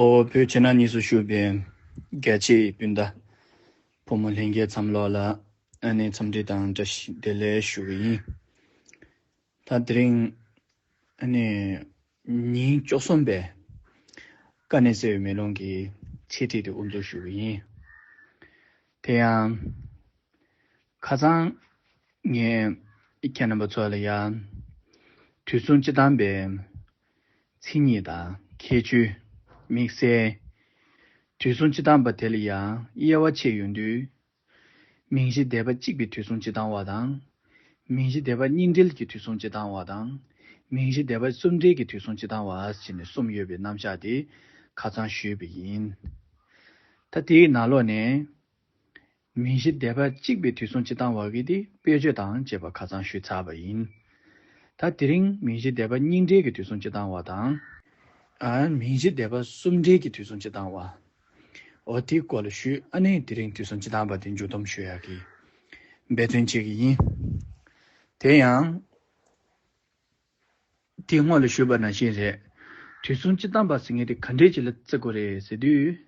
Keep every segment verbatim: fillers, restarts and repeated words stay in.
ཨོ་བོད་ཕྱི་ནང་གཉིས་སུ་བཞུགས་པའི་རྒྱ་ཆེའི་སྤུན་ཟླ་ཕོ་མོ་ལྷན་རྒྱས་ཚང་མ་ལོག་ལ་ཨ་ནི་འཚམས་འདྲི་དང་བཀྲ་ཤིས་བདེ་ལེགས་ཞུ་གི་ཡིན། ད་དེ་རིང་ཨ་ནི་ཉིན་བཅུ་གསུམ་པའི་དཀའ་གནད་གསལ་བའི་མེ་ལོང་གི་འཆད་ཁྲིད་དེ་དབུ་འཛུགས་ཞུ་གི་ཡིན། དེ་ཡང་ཁ་སང་ངས་ཁྱེད་རྣམ་པ་ཚོ་ལ་ཡང་དུས་གསུམ་སྤྱི་བཏང་པའི་མཚན་ཉིད་དང་ཁྱད་ཆོས། དམིགས་བསལ་དུས་གསུམ་སྤྱི་བཏང་པ་དེ་ལ་ཡང་དབྱེ་བ་ཕྱེ་ཡོང་དུས། མིང་གཞི་སྡེ་པ་གཅིག་པའི་དུས་གསུམ་སྤྱི་བཏང་བ་དང་། མིང་གཞི་སྡེ་པ་གཉིས་འབྲེལ་གྱི་དུས་གསུམ་སྤྱི་བཏང་བ་དང་། མིང་གཞི་སྡེ་པ་གསུམ་འབྲེལ་གྱི་དུས་གསུམ་སྤྱི་བཏང་བ་ཞེས་ནས་གསུམ་ཡོད་པའི་རྣམ་གཞག་དེ་ཁ་སང་ཞུས་པ་ཡིན། ད་དེའི་ནང་ལོགས་ནས། མིང་གཞི་སྡེ་པ་གཅིག་པའི་དུས་གསུམ་སྤྱི་བཏང་བ་གི་དེ་དཔེ་བརྗོད་དང་བཅས་པ་ཁ་སང་ཞུས་ཚར་བ་ཡིན། ད་དེ་རིང་མིང་གཞི་སྡེ་པ་གཉིས་འབྲེལ་གྱི་དུས་གསུམ་སྤྱི་བཏང་བ་དང་། ཨ་མིང་གཞི་སྡེ་པ་གསུམ་འབྲེལ་གྱི་དུས་གསུམ་སྤྱི་བཏང་བ། འོ་དེའི་སྐོར་ལ་ཞུས། ཨ་ནི་དེ་རིང་དུས་གསུམ་སྤྱི་བཏང་བ་དེ་མཇུག་སྡོམ་ཞུ་ཡག་གི་འབད་བརྩོན་བྱེད་ཀྱི་ཡིན། དེ་ཡང་དེའི་སྔོན་ལ་ཞུས་པ་ནང་བཞིན་རེད། དུས་གསུམ་སྤྱི་བཏང་བ་ཟེར་མཁན་དེ་ག་འདྲས་ཅིག་ལ་བརྩི་དགོས་རེད་ཟེར་དུས།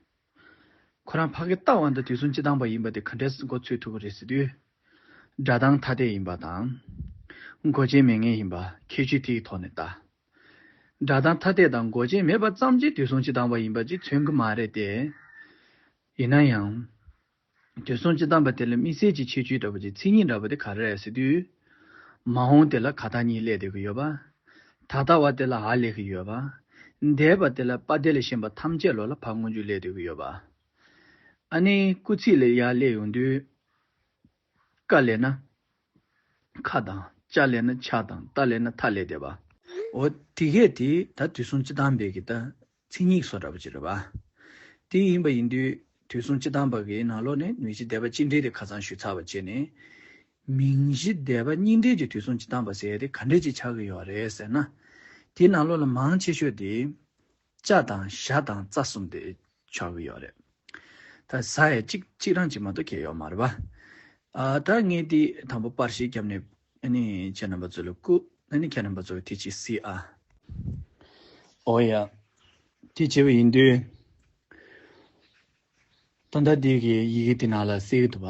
ཁོ་རང་ཕ་གི་ལྟ་བ་འདི་དུས་གསུམ་སྤྱི་བཏང་བ་ཡིན་པ་དེ་ག་འདྲས་མགོ་ཚོས་ཐུབ་ཀྱི་རེད་ཟེར་དུས། སྒྲ་གདངས་ཐ་དད་ཡིན་པ་དང་། མགོ་ཅན་མེད་མཁན་ཡིན་པ་ཁྱད་ཆོས་དེའི་ཐོག་ནས་ལྟ། སྒྲ་གདངས་ཐ་དད་དང་མགོ་ཅན་མེད་པ་ཙམ་གྱིས་དུས་གསུམ་སྤྱི་བཏང་བ་ཡིན་པ་ཅིག་མཚོན་གྱི་མ་རེད་དེ། ཡིན་ན་ཡང་། དུས་གསུམ་སྤྱི་བཏང་བ་དེ་ལ་དམིགས་བསལ་གྱི་ཁྱད་ཆོས་འདྲ་པོ་ཅིག་མཚན་ཉིད་འདྲ་པོ་དེ་ག་རེ་རེད་ཟེར་དུས། མ་འོངས་དེ་ལ་ཁ་ཐག་གཉིས་སླེབས་བསྡད་ཀྱི་ཡོད་པ། ད་ལྟ་བ་དེ་ལ་འ་སླེབས་ཀྱི་ཡོད་པ། འདས་པ་དེ་ལ་པ་དེ་ལས་གཞན་པ་ཐམས་ཅད་ལོག་ལ་ཕ་སྔོན་འཇུག་སླེབས་བསྡད་ཀྱི་ཡོད་པ། ཨ་ནི་སྐུལ་ཚིག་ལ་ཡར་སླེབས་ཡོང་དུས། ཀ་ལབ་ན་ཁ་དང་། ཅ་ལབ་ན་ཆ་དང་། ཏ་ལབ་ན་ཐ་ལབ་བསྡད་པ། འོ་དེ་གས་དེ་ད་དུས་གསུམ་སྤྱི་བཏང་བའི་གི་ད་མཚན་ཉིད་བཟོ་འདྲ་པོ་ཅིག་རེད་པ། དེ་ཡིན་པ་ཡིན་དུས་དུས་གསུམ་སྤྱི་བཏང་བ་གི་ནང་ལོགས་ནས་མིང་གཞི་སྡེ་པ་གཅིག་འབྲེལ་དེ་ཁ་སང་ཞུས་ཚར་བ་བྱས་ནས། མིང་གཞི་སྡེ་པ་གཉིས་འབྲེལ་གྱི་དུས་གསུམ་སྤྱི་བཏང་བ་ཟེར་ཡ་དེ་ག་འདྲས་ཅིག་ཆགས་ཀྱི་ཡོད་རེད་ཟེར་ན། དེའི་ནང་ལོགས་ལ་མང་ཆེ་ཤོས་དེ། ཅ་དང་ཞ་དང་ཙ་གསུམ་དེ་ཆགས་ཀྱི་ཡོད་རེད། ད་ཟ་ཡ་གཅིག་གཅིག་རང་གཅིག་མ་གཏོགས་གལ་ཡོད་མ་རེད་པ། ཨ་ད་ངས་དེ་དང་པོ་པར་ཞིག་བརྒྱབ་ནས་ཨ་ནི་ཁྱེད་རྣམ་པ་ཚོ་ལ་བསྐུར། ཨ་ནི་ཁྱེད་རྣམ་པ་ཚོ་དེ་ཅིག་གཟིགས་ཨ། ཨོ་ཡ། དེ་བྱས་པ་ཡིན་དུས། ད་ལྟ་འདི་གི་ཡི་གེ་དེ་ནང་ལ་གསལ་གྱི་འདུག་པ།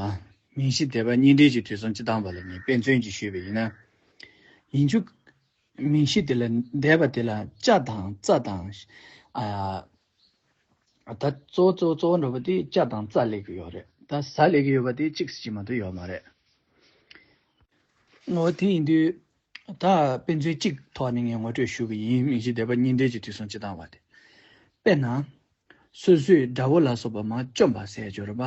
མིང་གཞི་སྡེ་པ་གཉིས་འབྲེལ་གྱི་དུས་གསུམ་སྤྱི་བཏང་བ་ལ་ངས་དཔེ་མཚོན་གྱིས་ཞུས་པ་ཡིན་ན། ཡིན་རྒྱུ། མིང་གཞི་དེ་ལ་འདས་པ་དེ་ལ་ཅ་དང་ཙ་དང་། ཨ། ད་གཙོ་བོ་གཙོ་བོ་གཙོ་བོ་འདྲ་པོ་དེ་ཅ་དང་ཙ་སླེབས་ཀྱི་ཡོད་རེད། ད་ཟ་སླེབས་ཀྱི་ཡོད་པ་དེ་གཅིག་ཙམ་ཅིག་མ་གཏོགས་ཡོད་མ་རེད། འོ་དེ་ཡིན་དུས། ད་དཔེ་མཚོན་གཅིག་ཐོག་ནས་ངས་ངོ་སྤྲོད་ཞུ་གི་ཡིན། མིང་གཞི་སྡེ་པ་གཉིས་འབྲེལ་གྱི་དུས་གསུམ་སྤྱི་བཏང་བ་དེ། དཔེར་ན། སོ་སོའི་དགྲ་བོ་ལ་སོགས་པ་མ་བཅོམ་པ་ཟེར་ཡ་ཅིག་ཡོད་རེད་པ།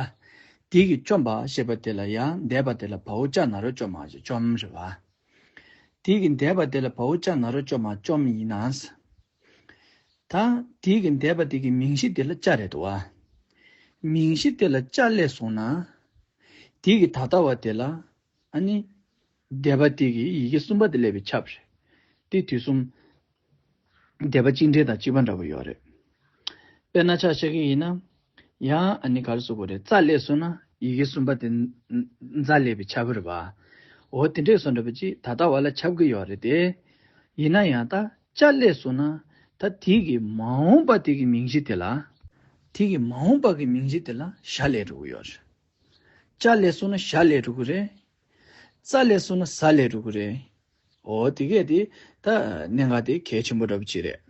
དེ་གི་བཅོམ་པ་ཞེས་པ་དེ་ལ་ཡང་འདས་པ་དེ་ལ་བའོ་ཅ་ན་རོ་བཅོ་མ་ཞེས་བཅོམ་རེད་པ། དེ་གི་འདས་པ་དེ་ལ་བའོ་ཅ་ན་རོ་བཅོ་མ་བཅོམ་ཡིན་ན། ད་དེ་གི་འདས་པ་དེ་གི་མིང་གཞི་དེ་ལ་ཅ་རེད་དོ། མིང་གཞི་དེ་ལ་ཅ་སླེབས་སོང་ན། དེ་གི་ད་ལྟ་བ་དེ་ལ། ཨ་ནི། འདས་པ་དེ་གི་ཡི་གེ་གསུམ་པ་དེ་སླེབས་པས་ཁྱབ་རེད། དེ་དུས་གསུམ། འདས་པ་གཅིག་འབྲེལ་དང་གཅིག་པ་འདྲ་པོ་ཡོད་རེད། དཔེར་ན་ཆ་བཞག་གི་ཡིན་ན། ཡང་ཨ་ནི་ག་རེ་ཟེར་དགོས་རེད། ཙ་སླེབས་སོང་ན་ཡི་གེ་གསུམ་པ་དེ་ཛ་སླེབས་པས་ཁྱབ་རེད་པ། འོ་དེ་འདྲས་སོང་འདྲ་པོ་ཅིག་ད་ལྟ་བ་ལ་ཁྱབ་ཀྱི་ཡོད་རེད་དེ། ཡིན་ན་ཡང་ད་ཅ་སླེབས་སོང་ན་ད་དེ་གི་མ་འོངས་པ་དེ་གི་མིང་གཞི་དེ་ལ། དེ་གི་མ་འོངས་པ་གི་མིང་གཞི་དེ་ལ་ཞ་སླེབས་འགྲོ་གི་ཡོད་རེད། ཅ་སླེབས་སོང་ན་ཞ་སླེབས་འགྲོ་གི་རེད། ཙ་སླེབས་སོང་ན་ཟ་སླེབས་འགྲོ་གི་རེད། འོ་དེ་གས་དེ་ད་གནད་འགག་དེ་གལ་ཆེན་པོ་འདྲ་པོ་ཅིག་རེད།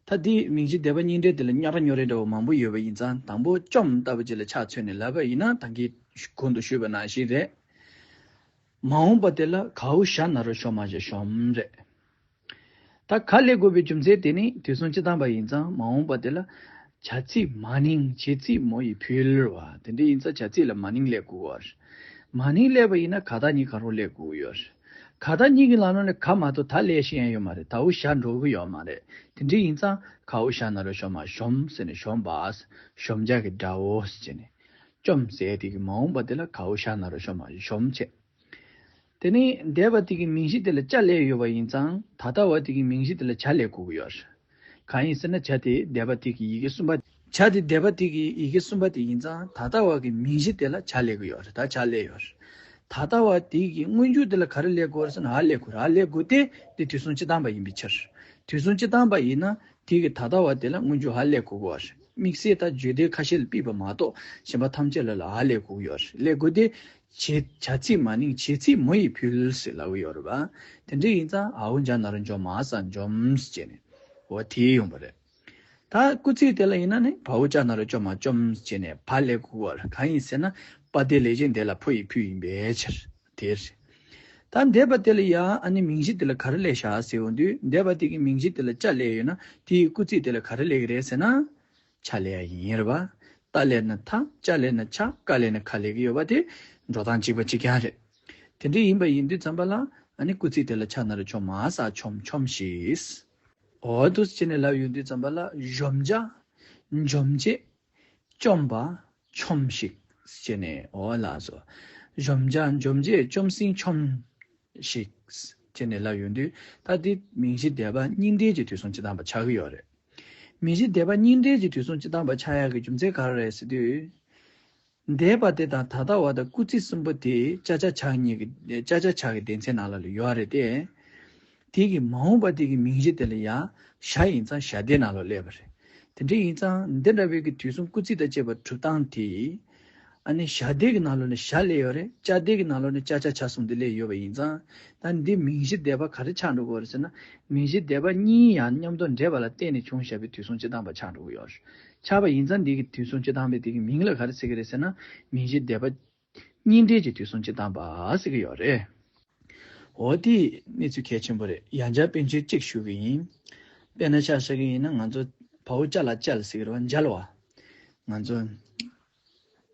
ད་དེ་མིང་གཞི་སྡེ་པ་གཉིས་འབྲེལ་དེ་ལ་རྙོག་དྲ་རྙོག་རེ་འདྲ་པོ་མང་པོ་ཡོད་པ་ཡིན་ཙང་དང་པོ་བཅོམ་ལྟ་བུ་ཅིག་ལ་ཆ་མཚོན་ནས་ལབ་པ་ཡིན་ན་ད་གིན་གོང་དུ་ཞུས་པ་ནང་བཞིན་རེད། མ་འོངས་པ་དེ་ལ་གའོ་ཞ་ན་རོ་ཤོ་མ་ཞེས་བཅོམ་རེད། ད་ག་སླེབས་དགོས་པའི་རྒྱུ་མཚན་དེ་ནི་དུས་གསུམ་སྤྱི་བཏང་བ་ཡིན་ཙང་མ་འོངས་པ་དེ་ལ་བྱ་ཚིག་མ་ནིང་བྱེད་ཚིག་མོ་ཡི་ཕུལ་བ་དེ་འདྲ་ཡིན་ཙང་བྱ་ཚིག་ལ་མ་ནིང་སླེབས་དགོས་པ་རེད། མ་ནིང་སླེབས་པ་ཡིན་ན་ག་ད་གཉིས་གང་རུང་སླེབས་དགོས་ཀྱི་ཡོད་རེད། ག་ད་གཉིས་ཀྱི་ལམ་ལ་ག་མ་གཏོགས་ད་སླེབས་ཤེས་ཡ་ཡོད་མ་རེད། ད་འོ་ཞ་འགྲོ་གི་ཡོད་མ་རེད། དེ་འདྲ་ཡིན་ཙང་གའོ་ཞ་ན་རོ་ཤོ་མ་ཞོམ་ཟེར་ནས་ཞོམ་པ། ཞོམ་བྱ་གི་སྒྲའོ་ཟེར་ནས། བཅོམ་ཟེར་དེ་གི་མ་འོངས་པ་དེ་ལ་གའོ་ཞ་ན་རོ་ཤོ་མ་ཞོམ་བྱས། དེ་ནས་འདས་པ་དེ་གི་མིང་གཞི་དེ་ལ་ཅ་སླེབས་ཡོད་པ་ཡིན་ཙང་ད་ལྟ་བ་དེ་གི་མིང་གཞི་དེ་ལ་བྱ་སླེབས་དགོས་ཀྱི་ཡོད་རེད། གང་ཡིན་ཟེར་ན་བྱ་དེ་འདས་པ་དེ་གི་ཡི་གེ་གསུམ་པ། བྱ་དེ་འདས་པ་དེ་གི་ཡི་གེ་གསུམ་པ་དེ་ཡིན་ཙང་ད་ལྟ་བ་གི་མིང་གཞི་དེ་ལ་བྱ་སླེབས་ཀྱི་ཡོད་རེད། ད་བྱ་སླེབས་ཡོད་རེད། ད་ལྟ་བ་དེ་གི་སྔོན་འཇུག་དེ་ལ་ག་རེ་སླེབས་དགོས་རེད་ཟེར་ན་འ་སླེབས་དགོས་རེད། འ་སླེབས་དགོས་ཏེ་དེ་དུས་གསུམ་སྤྱི་བཏང་བ་ཡིན་པའི་ཕྱིར། དུས་གསུམ་སྤྱི་བཏང་བ་ཡིན་ན་ དེ་གི་ད་ལྟ་བ་དེ་ལ་སྔོན་འཇུག་ཧ་ལས་གོ་གི་ཡོད་རེད། དམིགས་བསལ་ད་བརྗོད་དོན་ཁ་ཤས་ལ་ཕུད་པ་མ་གཏོགས་གཞན་པ་ཐམས་ཅད་ལ་ལ་ཧ་ལས་གོ་གི་ཡོད་རེད། ལས་དགོས་དེ། བྱེད་བྱ་ཚིག་མ་ནིང་བྱེད་ཚིག་མོ་ཡིས་ཕུལ་ཟེར་ལབ་ཀྱི་ཡོད་རེད་པ། དེ་འདྲ་ཡིན་ཙང་འ་འོག་འཇ་ན་རོ་འཇོ་མ་ས་འཇོམས་ཟེར་བྱས་ནས་འོ་དེ་ཡོང་པ་རེད། ད་སྐུལ་ཚིག་དེ་ལ་ཡིན་ན་ནི་བ་འོག་ཅ་ན་རོ་ཅོ་མ་བཅོམ་ཟེར་བྱས་ནས་བ་ལས་གོ་གི་ཡོད་རེད། གང་ཡིན་ཟེར་ན་པ་དེ་ལས་ཅན་དེ་ལ་ཕོ་ཡིས་ཕུལ་ཡིན་པའི་ཕྱིར་དེ་རེད། ད་འདས་པ་དེ་ལ་ཡ་ཨ་ནི་མིང་གཞི་དེ་ལ་ག་རེ་སླེབས་བཞག་ཟེར་ཡོང་དུས་འདས་པ་དེ་གི་མིང་གཞི་དེ་ལ་ཅ་སླེབས་ཡོད་ན་དེ་ཡི་སྐུལ་ཚིག་དེ་ལ་ག་རེ་སླེབས་ཀྱི་རེད་ཟེར་ན། ཆ་ལས་ཡ་ཡིན་རེད་བ། ཏ་ལས་ན་ཐ། ཅ་ལས་ན་ཆ། ཀ་ལས་ན་ཁ་ལས་ཀྱི་ཡོད་པ་དེ་འགྲོ་སྟངས་གཅིག་པ་གཅིག་རྐྱང་རེད། དེ་འདྲ་ཡིན་པ་ཡིན་དུས་ཙམ་པ་ལ་ཨ་ནི་སྐུལ་ཚིག་དེ་ལ་ཆ་ན་རོ་ཆོ་མ་ས་ཆོམ་ཆོམ་ཤིས། འོ་འདུག་སེ་བྱས་ནས་ལབ་ཡོང་དུས་ཙམ་པ་ལ་གཞོམ་བྱ། འཇོམས་བྱེད། བཅོམ་པ། ཆོམས་ཤིག་བྱས་ནས་འོ་ལགས་སོ། གཞོམ་བྱ་འཇོམས་བྱེད་བཅོམ་ཟིན་ཆོམས་ཤིག་བྱས་ནས་ལབ་ཡོང་དུས་ད་འདི་མིང་གཞི་འདས་པ་གཉིས་འབྲེལ་གྱི་དུས་གསུམ་སྤྱི་དང་པ་ཆགས་ཀྱི་ཡོད་རེད། མིང་གཞི་འདས་པ་གཉིས་འབྲེལ་གྱི་དུས་གསུམ་སྤྱི་དང་པ་ཆགས་ཡག་གི་རྒྱུ་མཚན་ག་རེ་རེད་ཟེར་དུས། འདས་པ་དེ་དང་ད་ལྟ་བ་དང་སྐུལ་ཚིག་གསུམ་པོ་དེ་ཅ་ཆ་ཆ་གཉིས་ཀྱི་ཅ་ཆ་ཆ་གི་སྡེ་ཚན་ནང་ལ་ཡོད་རེད་དེ། དེ་གི་མ་འོངས་པ་དེ་གི་མིང་གཞི་དེ་ལ་ཡང་ཞ་ཡིན་ཙང་ཞ་སྡེ་ནང་ལ་སླེབས་པ་རེད། དེ་འདྲ་ཡིན་ཙང་འདི་འདྲ་བའི་གི་དུས་གསུམ་སྐུལ་ཚིག་དང་བཅས་པ་གྲུབ་སྟངས་དེ། ཨ་ནི་ཞ་སྡེ་གི་ནང་ལོགས་ནས་ཞ་སླེབས་ཡོད་རེད། ཅ་སྡེ་གི་ནང་ལོགས་ནས་ཅ་ཆ་ཆ་གསུམ་དེ་སླེབས་ཡོད་པ་ཡིན་ཙང་། ད་འདི་མིང་གཞི་འདས་པ་ག་རེ་ཆགས་འགྲོ་གི་ཡོད་རེད་ཟེར་ན། མིང་གཞི་འདས་པ་གཉིས་ཡང་མཉམ་དུ་འདྲེས་པ་ལ་བརྟེན་ནས་བྱུང་བཞག་པའི་དུས་གསུམ་སྤྱི་དང་པ་ཆགས་འགྲོ་གི་ཡོད་རེད། ཆགས་པ་ཡིན་ཙང་འདི་གི་དུས་གསུམ་སྤྱི་དང་པའི་དེ་གི་མིང་ལ་ག་རེ་ཟེར་གི་རེད་ཟེར་ན། མིང་གཞི་འདས་པ་གཉིས་འབྲེལ་གྱི་དུས་གསུམ་སྤྱི་དང་པ་ཟེར་གི་ཡོད་རེད། འོ་དེ་གནས་ཚུལ་གལ་ཆེན་པོ་རེད། ཡང་བསྐྱར་དཔེ་མཚོན་གཅིག་ཞུ་གི་ཡིན། དཔེར་ན་ཆ་བཞག་གི་ཡིན་ན་ང་ཚོ་བ་འོག་ཅ་ལ་བཅལ་ཟེར་གི་རེད་བ། མཇལ་བ། ང་ཚོ་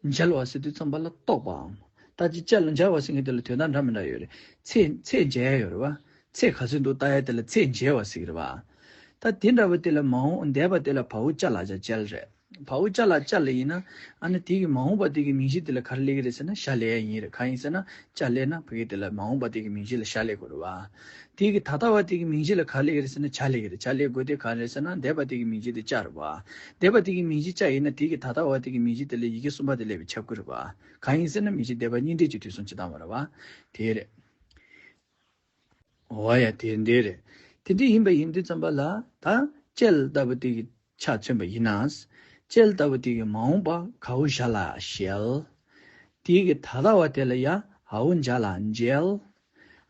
མཇལ་བ་ཟེར་དུས་ཙམ་པ་ལ་རྟོགས་པའམ། ད་ཅི་བཅལ་མཇལ་བ་ཟེར་མཁན་དེ་ལ་དོན་དག་འདྲ་མི་འདྲ་ཡོད་རེད། ཚེ་ཚེ་མཇལ་ཡ་ཡོད་རེད་བ། ཚེ་ག་ཚོད་འདུག་ལྟ་ཡ་དེ་ལ་ཚེ་མཇལ་བ་ཟེར་གི་རེད་བ། ད་དེ་འདྲ་བ་དེ་ལ་མ་འོངས་འདས་པ་དེ་ལ་བ་འོག་ཅ་ལ་ཅ་བཅལ་རེད། བ་འོག་ཅ་ལ་བཅལ་ཡིན་ན། ཨ་ནི་དེ་གི་མ་འོངས་པ་དེ་གི་མིང་གཞི་དེ་ལ་ག་རེ་སླེབས་ཀྱི་རེད་ཟེར་ན་ཞ་སླེབས་ཡ་ཡིན་རེད། གང་ཡིན་ཟེར་ན་ཅ་སླེབས་ན་བ་གི་དེ་ལ་མ་འོངས་པ་དེ་གི་མིང་གཞི་ལ་ཞ་སླེབས་དགོས་རེད་བ། དེ་གི་ད་ལྟ་བ་དེ་གི་མིང་གཞི་ལ་ག་རེ་སླེབས་ཀྱི་རེད་ཟེར་ན་ཇ་སླེབས་ཀྱི་རེད། ཇ་སླེབས་དགོས་དེ་ག་རེ་རེད་ཟེར་ན་འདས་པ་དེ་གི་མིང་གཞི་དེ་ཅ་རེད་བ། འདས་པ་དེ་གི་མིང་གཞི་ཅ་ཡིན་ན་དེ་གི་ད་ལྟ་བ་དེ་གི་མིང་གཞི་དེ་ལ་ཡི་གེ་གསུམ་པ་དེ་སླེབས་པའི་ཁྱབ་ཀྱི་རེད་བ། གང་ཡིན་ཟེར་ན་མིང་གཞི་འདས་པ་གཉིས་འབྲེལ་གྱི་དུས་གསུམ་སྤྱི་དང་པ་རེད་བ། དེ་རེད། འོ་ཡ་དེ་འདྲ་རེད། དེ་འདྲ་ཡིན་པ་ཡིན་དུས་ཙམ་པ་ལ་ད་བཅལ་ལྟ་བུ་དེ་གི་ཆ་མཚོན་པ་ཡིན་ན། བཅལ་ལྟ་བུ་དེ་གི་མ་འོངས་པ་ག་འོག་ཞ་ལ་ཞལ། དེ་གི་ད་ལྟ་བ་དེ་ལ་ཡ་འ་འོག་མཇ་ལ་མཇལ།